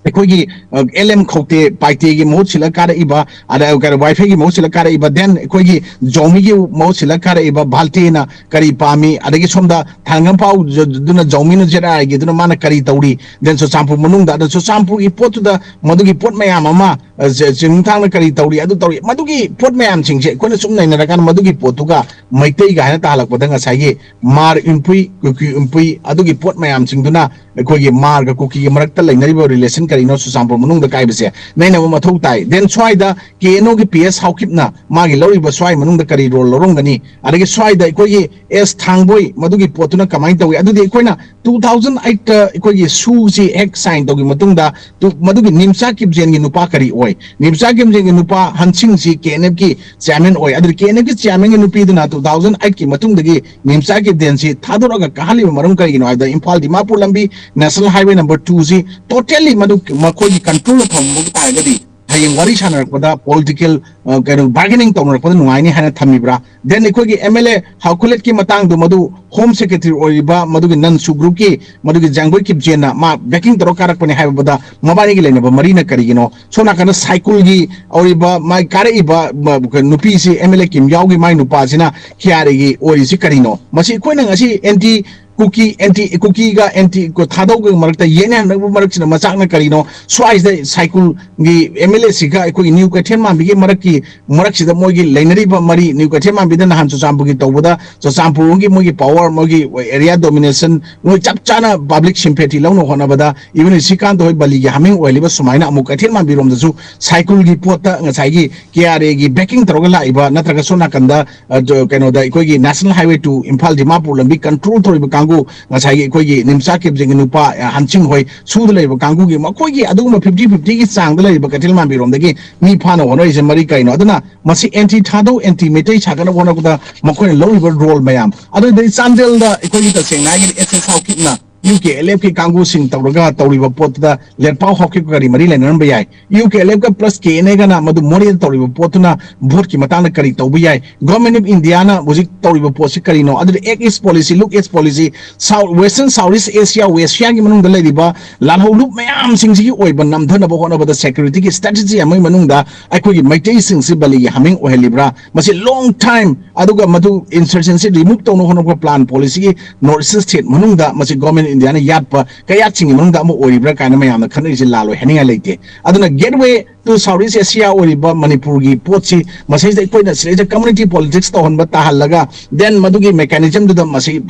ꯑꯩꯈꯣꯏꯒꯤ ꯑꯦꯜ ꯑꯦꯝ ꯈꯧꯇꯦ ꯄꯥꯏꯇꯦꯒꯤ ꯃꯍꯨꯠ ꯁꯤꯜꯂ ꯀꯥꯔꯛꯏꯕ, ꯑꯗ ꯀꯩꯅꯣ ꯋꯥꯏꯐꯩꯒꯤ ꯃꯍꯨꯠ ꯁꯤꯜꯂ ꯀꯥꯔꯛꯏꯕ, then ꯑꯩꯈꯣꯏꯒꯤ ꯖꯧꯃꯤꯒꯤ ꯃꯍꯨꯠ ꯁꯤꯜꯂ ꯀꯥꯔꯛꯏꯕ ꯚꯥꯜꯇꯦꯅ ꯀꯔꯤ ꯄꯥꯝꯃꯤ, ꯑꯗꯒꯤ ꯁꯣꯝꯗ ꯊꯥꯡꯒꯝꯄꯥꯎꯗꯨꯅ ꯖꯧꯃꯤꯅ ꯖꯦꯠ ꯑꯥꯏꯒꯤꯗꯨꯅ ꯃꯥꯅ ꯀꯔꯤ ꯇꯧꯔꯤ, then ꯆꯨꯔꯆꯥꯟꯄꯨꯔ ꯃꯅꯨꯡꯗ, ꯑꯗ ꯆꯨꯔꯆꯥꯟꯄꯨꯔꯒꯤ ꯄꯣꯠꯇꯨꯗ ꯃꯗꯨꯒꯤ ꯄꯣꯠ ꯃꯌꯥꯝ ꯑꯃ, ꯑ, ꯆꯦ-, ꯆꯤꯡꯅꯨꯡꯊꯥꯡꯅ ꯀꯔꯤ ꯇꯧꯔꯤ, ꯑꯗꯨ ꯇꯧꯔꯤ, ꯃꯗꯨꯒꯤ ꯄꯣꯠ ꯃꯌꯥꯝꯁꯤꯡꯁꯦ ꯑꯩꯈꯣꯏꯅ ꯁꯨꯝ ꯅꯩꯅꯔꯀꯥꯟꯗ ꯃꯗꯨꯒꯤ ꯄꯣꯠꯇꯨꯒ ꯃꯩꯇꯩꯒ ꯍꯥꯏꯅ ꯇꯥꯍꯜꯂꯛꯄꯗ ꯉꯁꯥꯏꯒꯤ ꯃꯥꯔ ꯏꯝꯄꯨꯏ, ꯀꯨꯀꯤ ꯏꯝꯄꯨꯏ, ꯑꯗꯨꯒꯤ ꯄꯣꯠ ꯃꯌꯥꯝꯁꯤꯡꯗꯨꯅ ꯑꯩꯈꯣꯏꯒꯤ ꯃꯥꯔꯒ ꯀꯨꯀꯤꯒꯤ ꯃꯔꯛꯇ ꯂꯩꯅꯔꯤꯕ relation ꯀꯔꯤꯅꯣ ꯆꯨꯔꯆꯥꯟꯄꯨꯔ ꯃꯅꯨꯡꯗ ꯀꯥꯏꯕꯁꯦ ꯅꯩꯅꯕ ꯃꯊꯧ ꯇꯥꯏ꯫ Then ꯁ꯭ꯋꯥꯏꯗ ꯀꯦ ꯑꯦꯟ ꯑꯣꯒꯤ ꯄꯤ ꯑꯦꯁ ꯍꯥꯎꯀꯤꯞꯅ ꯃꯥꯒꯤ ꯂꯧꯔꯤꯕ ꯁ꯭ꯋꯥꯏ ꯃꯅꯨꯡꯗ ꯀꯔꯤ role ꯂꯧꯔꯝꯒꯅꯤ, ꯑꯗꯒꯤ ꯁ꯭ꯋꯥꯏꯗ ꯑꯩꯈꯣꯏꯒꯤ ꯑꯦꯁ ꯊꯥꯡꯕꯣꯏ ꯃꯗꯨꯒꯤ ꯄꯣꯠꯇꯨꯅ ꯀꯃꯥꯏꯅ ꯇꯧꯏ, ꯑꯗꯨꯗꯤ ꯑꯩꯈꯣꯏꯅ two thousand eight ꯇ ꯑꯩꯈꯣꯏꯒꯤ ꯁꯨꯁꯤ ꯍꯦꯛ sign ꯇꯧꯈꯤꯕ ꯃꯇꯨꯡꯗ ꯇꯨ-, ꯃꯗꯨꯒꯤ ꯅꯤꯝꯆꯥ ꯀꯤꯞꯖꯦꯟꯒꯤ ꯅꯨꯄꯥ ꯀꯔꯤ ꯑꯣꯏ? ꯅꯤꯝꯆꯥ ꯀꯤꯞꯖꯦꯟꯒꯤ ꯅꯨꯄꯥ ꯍꯟꯁꯤꯡꯁꯤ ꯀꯦ ꯑꯦꯟ ꯑꯦꯐꯀꯤ chairman ꯑꯣꯏ꯫ ꯑꯗꯨꯗꯤ ꯀꯦ ꯑꯦꯟ ꯑꯦꯐꯀꯤ chairmanꯒꯤ ꯅꯨꯄꯤꯗꯨꯅ two thousand eight ꯀꯤ ꯃꯇꯨꯡꯗꯒꯤ ꯅꯤꯝꯆꯥ ꯀꯤꯞꯖꯦꯟꯁꯤ ꯊꯥꯗꯣꯔꯛꯑꯒ ꯀꯥꯍꯜꯂꯤꯕ ꯃꯔꯝ ꯀꯔꯤꯒꯤꯅꯣ ꯍꯥꯏꯕꯗ ꯏꯝꯐꯥꯜ ꯗꯤꯃꯥꯄꯨꯔ ꯂꯝꯕꯤ national highway number two ꯁꯤ totally ꯃꯗꯨ ꯃꯈꯣꯏꯒꯤ control ꯊꯝꯕ ꯇꯥꯔꯒꯗꯤ ꯍꯌꯦꯡ ꯋꯥꯔꯤ ꯁꯥꯟꯅꯔꯛꯄꯗ political, ꯑ, ꯀꯩꯅꯣ, bargaining ꯇꯧꯅꯔꯛꯄꯗ ꯅꯨꯡꯉꯥꯏꯅꯤ ꯍꯥꯏꯅ ꯊꯝꯃꯤꯕ꯭ꯔꯥ? Then ꯑꯩꯈꯣꯏꯒꯤ ꯑꯦꯝ ꯑꯦꯜ ꯑꯦ ꯍꯥꯎꯈꯨꯂꯦꯠꯀꯤ ꯃꯇꯥꯡꯗꯣ ꯃꯗꯨ home secretary ꯑꯣꯏꯔꯤꯕ ꯃꯗꯨꯒꯤ ꯅꯟꯁꯨ groupꯀꯤ ꯃꯗꯨꯒꯤ ꯖꯥꯡꯒꯣꯏ ꯀꯤꯞꯖꯦꯟꯅ ꯃꯥ backing ꯇꯧꯔ ꯀꯥꯔꯛꯄꯅꯦ ꯍꯥꯏꯕꯗ ꯃꯕꯥꯅꯤꯒꯤ ꯂꯩꯅꯕ ꯃꯔꯤꯅ ꯀꯔꯤꯒꯤꯅꯣ? ꯁꯣꯝ ꯅꯥꯀꯟꯗ ꯁꯥꯏꯀꯨꯜꯒꯤ ꯑꯣꯏꯔꯤꯕ ꯃꯥꯏ ꯀꯥꯔꯛꯏꯕ ꯃ-, ꯅꯨꯄꯤꯁꯤ ꯑꯦꯝ ꯑꯦꯜ ꯑꯦ ꯀꯤꯝ ꯌꯥꯎꯒꯤ ꯃꯥꯏ ꯅꯨꯄꯥꯁꯤꯅ ꯀꯦ ꯑꯥꯔ ꯑꯦꯒꯤ ꯑꯣꯏꯔꯤꯁꯤ ꯀꯔꯤꯅꯣ? ꯃꯁꯤ ꯑꯩꯈꯣꯏꯅ ꯉꯁꯤ ꯑꯦꯟꯇꯤ ꯀꯨꯀꯤ, ꯑꯦꯟꯇꯤ ꯀꯨꯀꯤꯒ ꯑꯦꯟꯇꯤ ꯊꯥꯗꯧꯒ ꯃꯔꯛꯇ ꯌꯦꯠꯅꯍꯟꯅꯕ ꯃꯔꯛꯁꯤꯅ ꯃꯆꯥꯛꯅ ꯀꯔꯤꯅꯣ? ꯁ꯭ꯋꯥꯏꯁꯤꯗ ꯁꯥꯏꯀꯨꯜꯒꯤ ꯑꯦꯝ ꯑꯦꯜ ꯑꯦꯁꯤꯒ ꯑꯩꯈꯣꯏꯒꯤ ꯅ꯭ꯌꯨ ꯀꯩꯊꯦꯜ ꯃꯥꯟꯕꯤꯒꯤ ꯃꯔꯛꯀꯤ, ꯃꯔꯛꯁꯤꯗ ꯃꯣꯏꯒꯤ ꯂꯩꯅꯔꯤꯕ ꯃꯔꯤ, ꯅ꯭ꯌꯨ ꯀꯩꯊꯦꯜ ꯃꯥꯟꯕꯤꯗ ꯅꯍꯥꯟ ꯆꯨꯔꯆꯥꯟꯄꯨꯔꯒꯤ ꯇꯧꯕꯗ ꯆꯨꯔꯆꯥꯟꯄꯨꯔꯒꯤ ꯃꯣꯏꯒꯤ power, ꯃꯣꯏꯒꯤ area domination, ꯃꯣꯏ ꯆꯞ ꯆꯥꯅ public sympathy ꯂꯧꯅ ꯍꯣꯠꯅꯕꯗ even ꯁ꯭ꯔꯤꯀꯥꯟꯇ ꯍꯣꯏ ꯕꯂꯤꯒꯤ ꯍꯥꯃꯤꯡ ꯑꯣꯏꯍꯜꯂꯤꯕ ꯁꯨꯃꯥꯏꯅ ꯑꯃꯨꯛ ꯀꯩꯊꯦꯜ ꯃꯥꯟꯕꯤꯔꯣꯝꯗꯁꯨ ꯁꯥꯏꯀꯨꯜꯒꯤ ꯄꯣꯠꯇ ꯉꯁꯥꯏꯒꯤ ꯀꯦ ꯑꯥꯔ ꯑꯦꯒꯤ backing ꯇꯧꯔꯒ ꯂꯥꯛꯏꯕ ꯅꯠꯇ꯭ꯔꯒ ꯁꯣꯝ ꯅꯥꯀꯟꯗ, ꯑ, ꯀꯩꯅꯣꯗ ꯑꯩꯈꯣꯏꯒꯤ national highway two Imphal Dimapur ꯂꯝꯕꯤ control ꯇꯧꯔꯤꯕ ꯀꯥꯡꯕꯨ, ꯉꯁꯥꯏꯒꯤ ꯑꯩꯈꯣꯏꯒꯤ ꯅꯤꯝꯆꯥ ꯀꯤꯞꯖꯦꯟꯒꯤ ꯅꯨꯄꯥ, ꯑ, ꯍꯟꯁꯤꯡ ꯍꯣꯏ ꯁꯨꯗ ꯂꯩꯔꯤꯕ ꯀꯥꯡꯕꯨꯒꯤ ꯃꯈꯣꯏꯒꯤ ꯑꯗꯨꯒꯨꯝꯕ fifty fiftyꯒꯤ ꯆꯥꯡꯗ ꯂꯩꯔꯤꯕ ꯀꯩꯊꯦꯜ ꯃꯥꯟꯕꯤꯔꯣꯝꯗꯒꯤ ꯃꯤ ꯐꯥꯅ ꯍꯣꯠꯅꯔꯤꯁꯦ ꯃꯔꯤ ꯀꯔꯤꯅꯣ? ꯑꯗꯨꯅ ꯃꯁꯤ ꯑꯦꯟꯇꯤ ꯊꯥꯗꯧ, ꯑꯦꯟꯇꯤ ꯃꯩꯇꯩ ꯁꯥꯒꯠꯅꯕ ꯍꯣꯠꯅꯕꯗ ꯃꯈꯣꯏꯅ ꯂꯧꯔꯤꯕ role ꯃꯌꯥꯝ, ꯑꯗꯨꯗꯩ ꯆꯥꯟꯗꯦꯜꯗ ꯑꯩꯈꯣꯏꯒꯤ ꯇꯁꯦꯡꯅ ꯍꯥꯏꯔꯒꯗꯤ ꯑꯦꯁ ꯑꯦꯁ ꯍꯥꯎꯀꯤꯞꯅ ꯌꯨ ꯀꯦ ꯑꯦꯜ ꯑꯦꯐꯀꯤ ꯀꯥꯡꯕꯨꯁꯤꯡ ꯇꯧꯔꯒ ꯇꯧꯔꯤꯕ ꯄꯣꯠꯇꯨꯗ ꯂꯦꯟꯐꯥꯎ ꯍꯥꯎꯈꯤꯕ ꯀꯔꯤ ꯃꯔꯤ ꯂꯩꯅꯔꯝꯕ ꯌꯥꯏ? ꯌꯨ ꯀꯦ ꯑꯦꯜ ꯑꯦꯐꯀ ꯄ꯭ꯂꯁ ꯀꯦ ꯑꯦꯟ ꯑꯦꯒꯅ ꯃꯗꯨ ꯃꯣꯔꯦꯗ ꯇꯧꯔꯤꯕ ꯄꯣꯠꯇꯨꯅ ꯚꯣꯠꯀꯤ ꯃꯇꯥꯡꯗ ꯀꯔꯤ ꯇꯧꯕ ꯌꯥꯏ? ꯒꯣꯔꯃꯦꯟ ꯑꯣꯐ ꯏꯟꯗꯤꯌꯥꯅ ꯍꯧꯖꯤꯛ ꯇꯧꯔꯤꯕ ꯄꯣꯠꯁꯤ ꯀꯔꯤꯅꯣ? ꯑꯗꯨꯗ ꯑꯦꯛ ꯏꯁ ꯄꯣꯂꯤꯁꯤ, ꯂꯨꯛ ꯏꯁ ꯄꯣꯂꯤꯁꯤ, ꯁꯥꯎꯠ ꯋꯦꯁꯇꯔꯟ ꯁꯥꯎꯠ ꯏꯁ ꯑꯦꯁꯤꯌꯥ, ꯋꯦꯁꯤꯌꯥꯒꯤ ꯃꯅꯨꯡꯗ ꯂꯩꯔꯤꯕ ꯂꯥꯜꯍꯧꯂꯨꯞ ꯃꯌꯥꯝꯁꯤꯡꯁꯤꯒꯤ ꯑꯣꯏꯕ ꯅꯝꯊꯅꯕ ꯍꯣꯠꯅꯕꯗ ꯁꯦꯀ꯭ꯌꯨꯔꯤꯇꯤꯒꯤ ꯁ꯭ꯇ꯭ꯔꯦꯇꯦꯖꯤ ꯑꯃꯒꯤ ꯃꯅꯨꯡꯗ ꯑꯩꯈꯣꯏꯒꯤ ꯃꯩꯇꯩꯁꯤꯡꯁꯤ ꯕꯂꯤꯒꯤ ꯍꯥꯃꯦꯡ ꯑꯣꯏꯍꯜꯂꯤꯕ꯭ꯔꯥ? ꯃꯁꯤ ꯂꯣꯡ ꯇꯥꯏꯝ, ꯑꯗꯨꯒ ꯃꯗꯨ ꯏꯟꯁꯔꯖꯦꯟꯁꯤ ꯔꯤꯃꯨꯚ ꯇꯧꯅꯕ ꯍꯣꯠꯅꯕ ꯄ꯭ꯂꯥꯟ ꯄꯣꯂꯤꯁꯤꯒꯤ ꯅꯣꯔꯠ ꯏꯁ ꯁ꯭ꯇꯦꯠ ꯃꯅꯨꯡꯗ ꯃꯁꯤ ꯒꯣꯔꯃꯦꯟ ꯏꯟꯗꯤꯌꯥꯅ ꯌꯥꯠꯄ ꯀꯌꯥꯠꯁꯤꯡꯒꯤ ꯃꯅꯨꯡꯗ ꯑꯃ ꯑꯣꯏꯔꯤꯕ꯭ꯔꯥ ꯀꯥꯏꯅ ꯃꯌꯥꯝꯅ ꯈꯟꯅꯔꯤꯁꯤ ꯂꯥꯜꯂꯣꯏ ꯍꯥꯏꯅꯤꯡꯉꯥꯏ ꯂꯩꯇꯦ꯫ ꯑꯗꯨꯅ ꯒꯦꯠꯋꯦ ꯇꯨ ꯁꯥꯎꯠ ꯏꯁ ꯑꯦꯁꯤꯌꯥ ꯑꯣꯏꯔꯤꯕ ꯃꯅꯤꯄꯨꯔꯒꯤ ꯄꯣꯠꯁꯤ ꯃꯁꯤꯗ ꯑꯩꯈꯣꯏꯅ ꯁꯤꯗꯩꯗ ꯀꯝꯃ꯭ꯌꯨꯅꯤꯇꯤ ꯄꯣꯂꯤꯇꯤꯛꯁ ꯇꯧꯍꯟꯕ ꯇꯥꯍꯜꯂꯒ, ꯗꯦꯟ ꯃꯗꯨꯒꯤ ꯃꯦꯀꯥꯅꯤꯖꯝꯗꯨꯗ ꯃꯁꯤ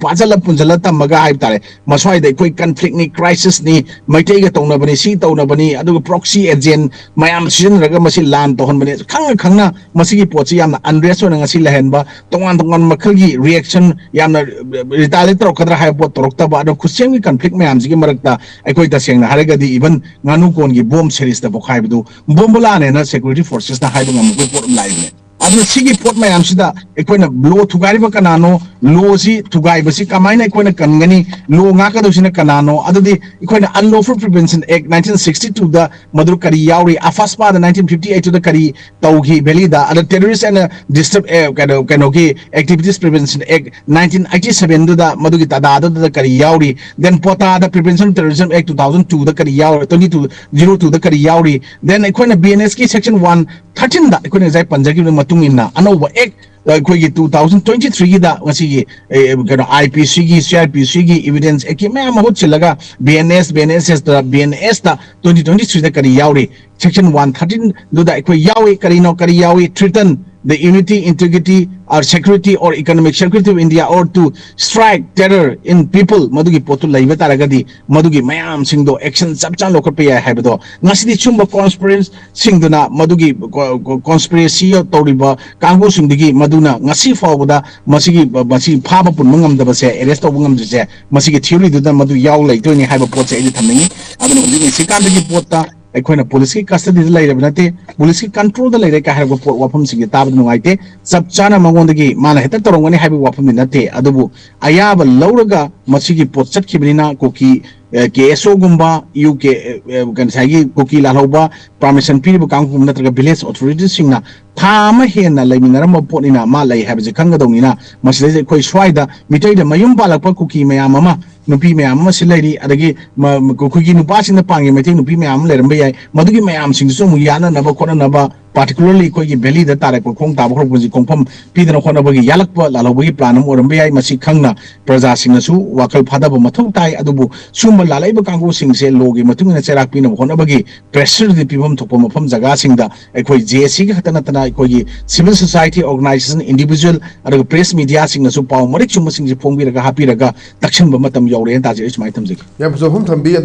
ꯄꯥꯖꯜꯂ ꯄꯨꯟꯁꯤꯜꯂ ꯊꯝꯃꯒ ꯍꯥꯏꯕ ꯇꯥꯔꯦ, ꯃꯁ꯭ꯋꯥꯏꯗ ꯑꯩꯈꯣꯏ ꯀꯟꯐ꯭ꯂꯤꯛꯅꯤ, ꯀ꯭ꯔꯥꯏꯁꯤꯁꯅꯤ, ꯃꯩꯇꯩꯒ ꯇꯧꯅꯕꯅꯤ, ꯁꯤ ꯇꯧꯅꯕꯅꯤ, ꯑꯗꯨꯒ ꯄ꯭ꯔꯣꯛꯁꯤ ꯑꯦꯖꯦꯟ ꯃꯌꯥꯝ ꯁꯤꯖꯤꯟꯅꯔꯒ ꯃꯁꯤ ꯂꯥꯟ ꯇꯧꯍꯟꯕꯅꯤ꯫ ꯈꯪꯅ ꯈꯪꯅ ꯃꯁꯤꯒꯤ ꯄꯣꯠꯁꯤ ꯌꯥꯝꯅ ꯑꯟꯔꯦꯁ ꯑꯣꯏꯅ ꯉꯁꯤ ꯂꯩꯍꯟꯕ, ꯇꯣꯉꯥꯟ ꯇꯣꯉꯥꯟꯕ ꯃꯈꯜꯒꯤ ꯔꯤꯌꯦꯛꯁꯟ, ꯌꯥꯝꯅ ꯔꯤꯇꯥꯂꯤꯌꯦꯠ ꯇꯧꯔꯛꯀꯗ꯭ꯔꯥ ꯍꯥꯏꯕ ꯄꯣꯠ ꯇꯧꯔꯛꯇꯕ, ꯑꯗꯣ ꯈꯨꯠꯁꯦꯝꯒꯤ ꯀꯟꯐ꯭ꯂꯤꯛ ꯃꯌꯥꯝꯁꯤꯒꯤ ꯃꯔꯛꯇ ꯑꯩꯈꯣꯏ ꯇꯁꯦꯡꯅ ꯍꯥꯏꯔꯒꯗꯤ ꯏꯚꯟ ꯉꯥꯅꯨ ꯀꯣꯟꯒꯤ ꯕꯣꯝ ꯁꯦꯔꯤꯁꯇ ꯄꯣꯛꯈꯥꯏꯕꯗꯨ ꯕꯣꯝꯕꯨꯂꯥꯅꯦꯅ ꯁꯦꯀ꯭ꯌꯨꯔꯤꯇꯤ ꯐꯣꯔꯁꯦꯁꯅ ꯍꯥꯏꯕ ꯉꯝꯕꯒꯤ ꯄꯣꯠ ꯑꯃ ꯂꯥꯛꯏꯕꯅꯦ꯫ ꯑꯗꯨꯅ ꯁꯤꯒꯤ ꯄꯣꯠ ꯃꯌꯥꯝꯁꯤꯗ ꯑꯩꯈꯣꯏꯅ ꯂꯣ ꯊꯨꯒꯥꯏꯔꯤꯕ ꯀꯅꯥꯅꯣ, ꯂꯣꯁꯤ ꯊꯨꯒꯥꯏꯕꯁꯤ ꯀꯃꯥꯏꯅ ꯑꯩꯈꯣꯏꯅ ꯀꯟꯒꯅꯤ, ꯂꯣ ꯉꯥꯛꯀꯗꯧꯁꯤꯅ ꯀꯅꯥꯅꯣ, ꯑꯗꯨꯗꯤ ꯑꯩꯈꯣꯏꯅ Unlawful Prevention Act nineteen sixty two ꯗ ꯃꯗꯨ ꯀꯔꯤ ꯌꯥꯎꯔꯤ, ꯑꯐꯥꯁꯄꯥꯗ nineteen fifty eight ꯇꯨꯗ ꯀꯔꯤ ꯇꯧꯈꯤ ꯚꯦꯂꯤꯗ, ꯑꯗ Terrorist and Disturb, ꯑꯦ, ꯀꯩꯅꯣ, ꯀꯩꯅꯣꯒꯤ Activities Prevention Act nineteen eighty seven ꯗꯨꯗ ꯃꯗꯨꯒꯤ ꯇꯗꯥꯗꯨꯗ ꯀꯔꯤ ꯌꯥꯎꯔꯤ, ꯗꯦꯟ ꯄꯣꯇꯥꯗ Prevention of Terrorism Act two thousand two ꯗ ꯀꯔꯤ ꯌꯥꯎꯔꯤ, twenty two zero two ꯗ ꯀꯔꯤ ꯌꯥꯎꯔꯤ, ꯗꯦꯟ ꯑꯩꯈꯣꯏꯅ ꯕꯤ ꯑꯦꯟ ꯑꯦꯁꯀꯤ ꯁꯦꯛꯁꯟ ꯋꯥꯟ ꯊꯥꯔꯇꯤꯟꯗ ꯑꯩꯈꯣꯏꯅ ꯉꯁꯥꯏ ꯄꯟꯖꯈꯤꯕ ꯃꯇꯨꯡ ꯏꯟꯅ ꯑꯅꯧꯕ ꯑꯦꯛ ꯑꯩꯈꯣꯏꯒꯤ two thousand twenty three ꯒꯤꯗ ꯉꯁꯤꯒꯤ, ꯑꯦ, ꯀꯩꯅꯣ, ꯑꯥꯏ ꯄꯤ ꯁꯤꯒꯤ, ꯁꯤ ꯑꯥꯔ ꯄꯤ ꯁꯤꯒꯤ, ꯏꯚꯤꯗꯦꯟꯁ ꯑꯦꯛꯀꯤ ꯃꯌꯥꯝ ꯃꯍꯨꯠ ꯁꯤꯜꯂꯒ B N S, B N S ꯑꯦꯁꯇ, ꯕꯤ ꯑꯦꯟ ꯑꯦꯁꯇ twenty twenty three ꯗ ꯀꯔꯤ ꯌꯥꯎꯔꯤ? ꯁꯦꯛꯁꯟ ꯋꯥꯟ ꯊꯥꯔꯇꯤꯟꯗꯨꯗ ꯑꯩꯈꯣꯏ ꯌꯥꯎꯏ꯫ ꯀꯔꯤꯅꯣ, ꯀꯔꯤ ꯌꯥꯎꯏ? Threaten the unity, integrity, or security or economic security of India or to strike terror in people, ꯃꯗꯨꯒꯤ ꯄꯣꯠꯇꯨ ꯂꯩꯕ ꯇꯥꯔꯒꯗꯤ ꯃꯗꯨꯒꯤ ꯃꯌꯥꯝꯁꯤꯡꯗꯣ ꯑꯦꯛꯁꯟ ꯆꯞ ꯆꯥꯅ ꯂꯧꯈꯠꯄ ꯌꯥꯏ ꯍꯥꯏꯕꯗꯣ ꯉꯁꯤꯗꯤ ꯁꯨꯝꯕ ꯀꯣꯟꯁꯄꯤꯔꯦꯟꯁꯤꯡꯗꯨꯅ, ꯃꯗꯨꯒꯤ ꯀꯣꯟꯁꯄꯤꯔꯦꯁꯤ ꯇꯧꯔꯤꯕ ꯀꯥꯡꯕꯨꯁꯤꯡꯗꯒꯤ ꯃꯗꯨꯅ ꯉꯁꯤ ꯐꯥꯎꯕꯗ ꯃꯁꯤꯒꯤ, ꯃꯁꯤ ꯐꯥꯕ ꯄꯨꯟꯕ ꯉꯝꯗꯕꯁꯦ, ꯑꯦꯔꯦꯁ ꯇꯧꯕ ꯉꯝꯗ꯭ꯔꯤꯁꯦ, ꯃꯁꯤꯒꯤ ꯊꯤꯑꯣꯔꯤꯗꯨꯗ ꯃꯗꯨ ꯌꯥꯎ ꯂꯩꯗꯣꯏꯅꯤ ꯍꯥꯏꯕ ꯄꯣꯠꯁꯦ ꯑꯩꯗꯤ ꯊꯝꯅꯤꯡꯉꯤ꯫ ꯑꯗꯨꯅ ꯍꯧꯖꯤꯛ ꯅꯤꯁꯤꯀꯥꯟꯇꯒꯤ ꯄꯣꯠꯇ ꯑꯩꯈꯣꯏꯅ ꯄꯨꯂꯤꯁꯀꯤ ꯀꯁꯇꯗꯤꯗ ꯂꯩꯔꯕ ꯅꯠꯇꯦ, ꯄꯨꯂꯤꯁꯀꯤ ꯀꯟꯇ꯭ꯔꯣꯜꯗ ꯂꯩꯔꯦ ꯀꯥꯏ ꯍꯥꯏꯔꯛꯄ ꯄꯣꯠ, ꯋꯥꯐꯝꯁꯤꯡꯁꯦ ꯇꯥꯕꯗ ꯅꯨꯡꯉꯥꯏꯇꯦ꯫ ꯆꯞ ꯆꯥꯅ ꯃꯉꯣꯟꯗꯒꯤ ꯃꯥꯅ ꯍꯦꯛꯇ ꯇꯧꯔꯝꯒꯅꯤ ꯍꯥꯏꯕꯒꯤ ꯋꯥꯐꯝꯗꯤ ꯅꯠꯇꯦ, ꯑꯗꯨꯕꯨ ꯑꯌꯥꯕ ꯂꯧꯔꯒ ꯃꯁꯤꯒꯤ ꯄꯣꯠ ꯆꯠꯈꯤꯕꯅꯤꯅ ꯀꯨꯀꯤ, ꯑꯦ, ꯀꯦ ꯑꯦꯁ ꯑꯣꯒꯨꯝꯕ, ꯌꯨ ꯀꯦ, ꯑꯦ, ꯑꯦ, ꯉꯁꯥꯏꯒꯤ ꯀꯨꯀꯤ ꯂꯥꯜꯍꯧꯕ ꯄꯥꯔꯃꯤꯁꯟ ꯄꯤꯔꯤꯕ ꯀꯥꯡꯕꯨꯒꯨꯝꯕ ꯅꯠꯇ꯭ꯔꯒ ꯚꯤꯂꯦꯖ ꯑꯣꯊꯣꯔꯤꯇꯤꯁꯁꯤꯡꯅ ꯊꯥ ꯑꯃ ꯍꯦꯟꯅ ꯂꯩꯃꯤꯟꯅꯔꯝꯕ ꯄꯣꯠꯅꯤꯅ ꯃꯥ ꯂꯩ ꯍꯥꯏꯕꯁꯦ ꯈꯪꯒꯗꯧꯅꯤꯅ, ꯃꯁꯤꯗꯩꯗ ꯑꯩꯈꯣꯏ ꯁ꯭ꯋꯥꯏꯗ ꯃꯤꯇꯩꯗ ꯃꯌꯨꯝ ꯄꯥꯜꯂꯛꯄ ꯀꯨꯀꯤ ꯃꯌꯥꯝ ꯑꯃ, ꯅꯨꯄꯤ ꯃꯌꯥꯝ ꯑꯃ ꯁꯤ ꯂꯩꯔꯤ, ꯑꯗꯒꯤ ꯃ-, ꯃ-, ꯀꯨꯀꯤꯒꯤ ꯅꯨꯄꯥꯁꯤꯡꯗ ꯄꯥꯟꯒꯤ ꯃꯩꯇꯩ ꯅꯨꯄꯤ ꯃꯌꯥꯝ ꯑꯃ ꯂꯩꯔꯝꯕ ꯌꯥꯏ꯫ ꯃꯗꯨꯒꯤ ꯃꯌꯥꯝꯁꯤꯡꯗꯨꯁꯨ ꯑꯃꯨꯛ ꯌꯥꯅꯅꯕ ꯈꯣꯠꯅꯅꯕ, particularly ꯑꯩꯈꯣꯏꯒꯤ ꯚꯦꯂꯤꯗ ꯇꯥꯔꯛꯄ ꯈꯣꯡ ꯇꯥꯕ ꯍꯧꯔꯛꯄꯁꯤ ꯈꯣꯡꯐꯝ ꯄꯤꯗꯅ ꯈꯣꯠꯅꯕꯒꯤ ꯌꯥꯜꯂꯛꯄ ꯂꯥꯜꯍꯧꯕꯒꯤ ꯄ꯭ꯂꯥꯟ ꯑꯃ ꯑꯣꯏꯔꯝꯕ ꯌꯥꯏ꯫ ꯃꯁꯤ ꯈꯪꯅ ꯄ꯭ꯔꯖꯥꯁꯤꯡꯅꯁꯨ ꯋꯥꯈꯜ ꯐꯥꯗꯕ ꯃꯊꯧ ꯇꯥꯏ꯫ ꯑꯗꯨꯕꯨ ꯁꯨꯝꯕ ꯂꯥꯜꯂꯛꯏꯕ ꯀꯥꯡꯕꯨꯁꯤꯡꯁꯦ ꯂꯣꯒꯤ ꯃꯇꯨꯡ ꯏꯟꯅ ꯆꯩꯔꯥꯛ ꯄꯤꯅꯕ ꯍꯣꯠꯅꯕꯒꯤ ꯄ꯭ꯔꯦꯁꯔꯗꯤ ꯄꯤꯐꯝ ꯊꯣꯛꯄ ꯃꯐꯝ ꯖꯒꯥꯁꯤꯡꯗ ꯑꯩꯈꯣꯏ ꯖꯦ ꯑꯦ ꯁꯤꯒꯤ ꯈꯛꯇ ꯅꯠꯇꯅ ꯑꯩꯈꯣꯏꯒꯤ ꯁꯤꯚꯤꯜ ꯁꯣꯁꯥꯏꯇꯤ ꯑꯣꯔꯒꯅꯥꯏꯖꯦꯁꯟ, ꯏꯟꯗꯤꯚꯤꯖꯨꯋꯦꯜ, ꯑꯗꯨꯒ ꯄ꯭ꯔꯦꯁ ꯃꯤꯗꯤꯌꯥꯁꯤꯡꯅꯁꯨ ꯄꯥꯎ ꯃꯔꯤꯛ ꯆꯨꯝꯕꯁꯤꯡꯁꯤ ꯐꯣꯡꯕꯤꯔꯒ ꯍꯥꯞꯄꯤꯔꯒ ꯇꯛꯁꯤꯟꯕ ꯃꯇꯝ ꯌꯧꯔꯦꯅ ꯇꯥꯖꯩ꯫ ꯑꯩ ꯁꯨꯃꯥꯏꯅ ꯊꯝꯖꯒꯦ꯫ ꯌꯥꯝ ꯐꯖꯕ ꯋꯥꯐꯝ ꯊꯝꯕꯤ꯫ ꯑꯗꯨ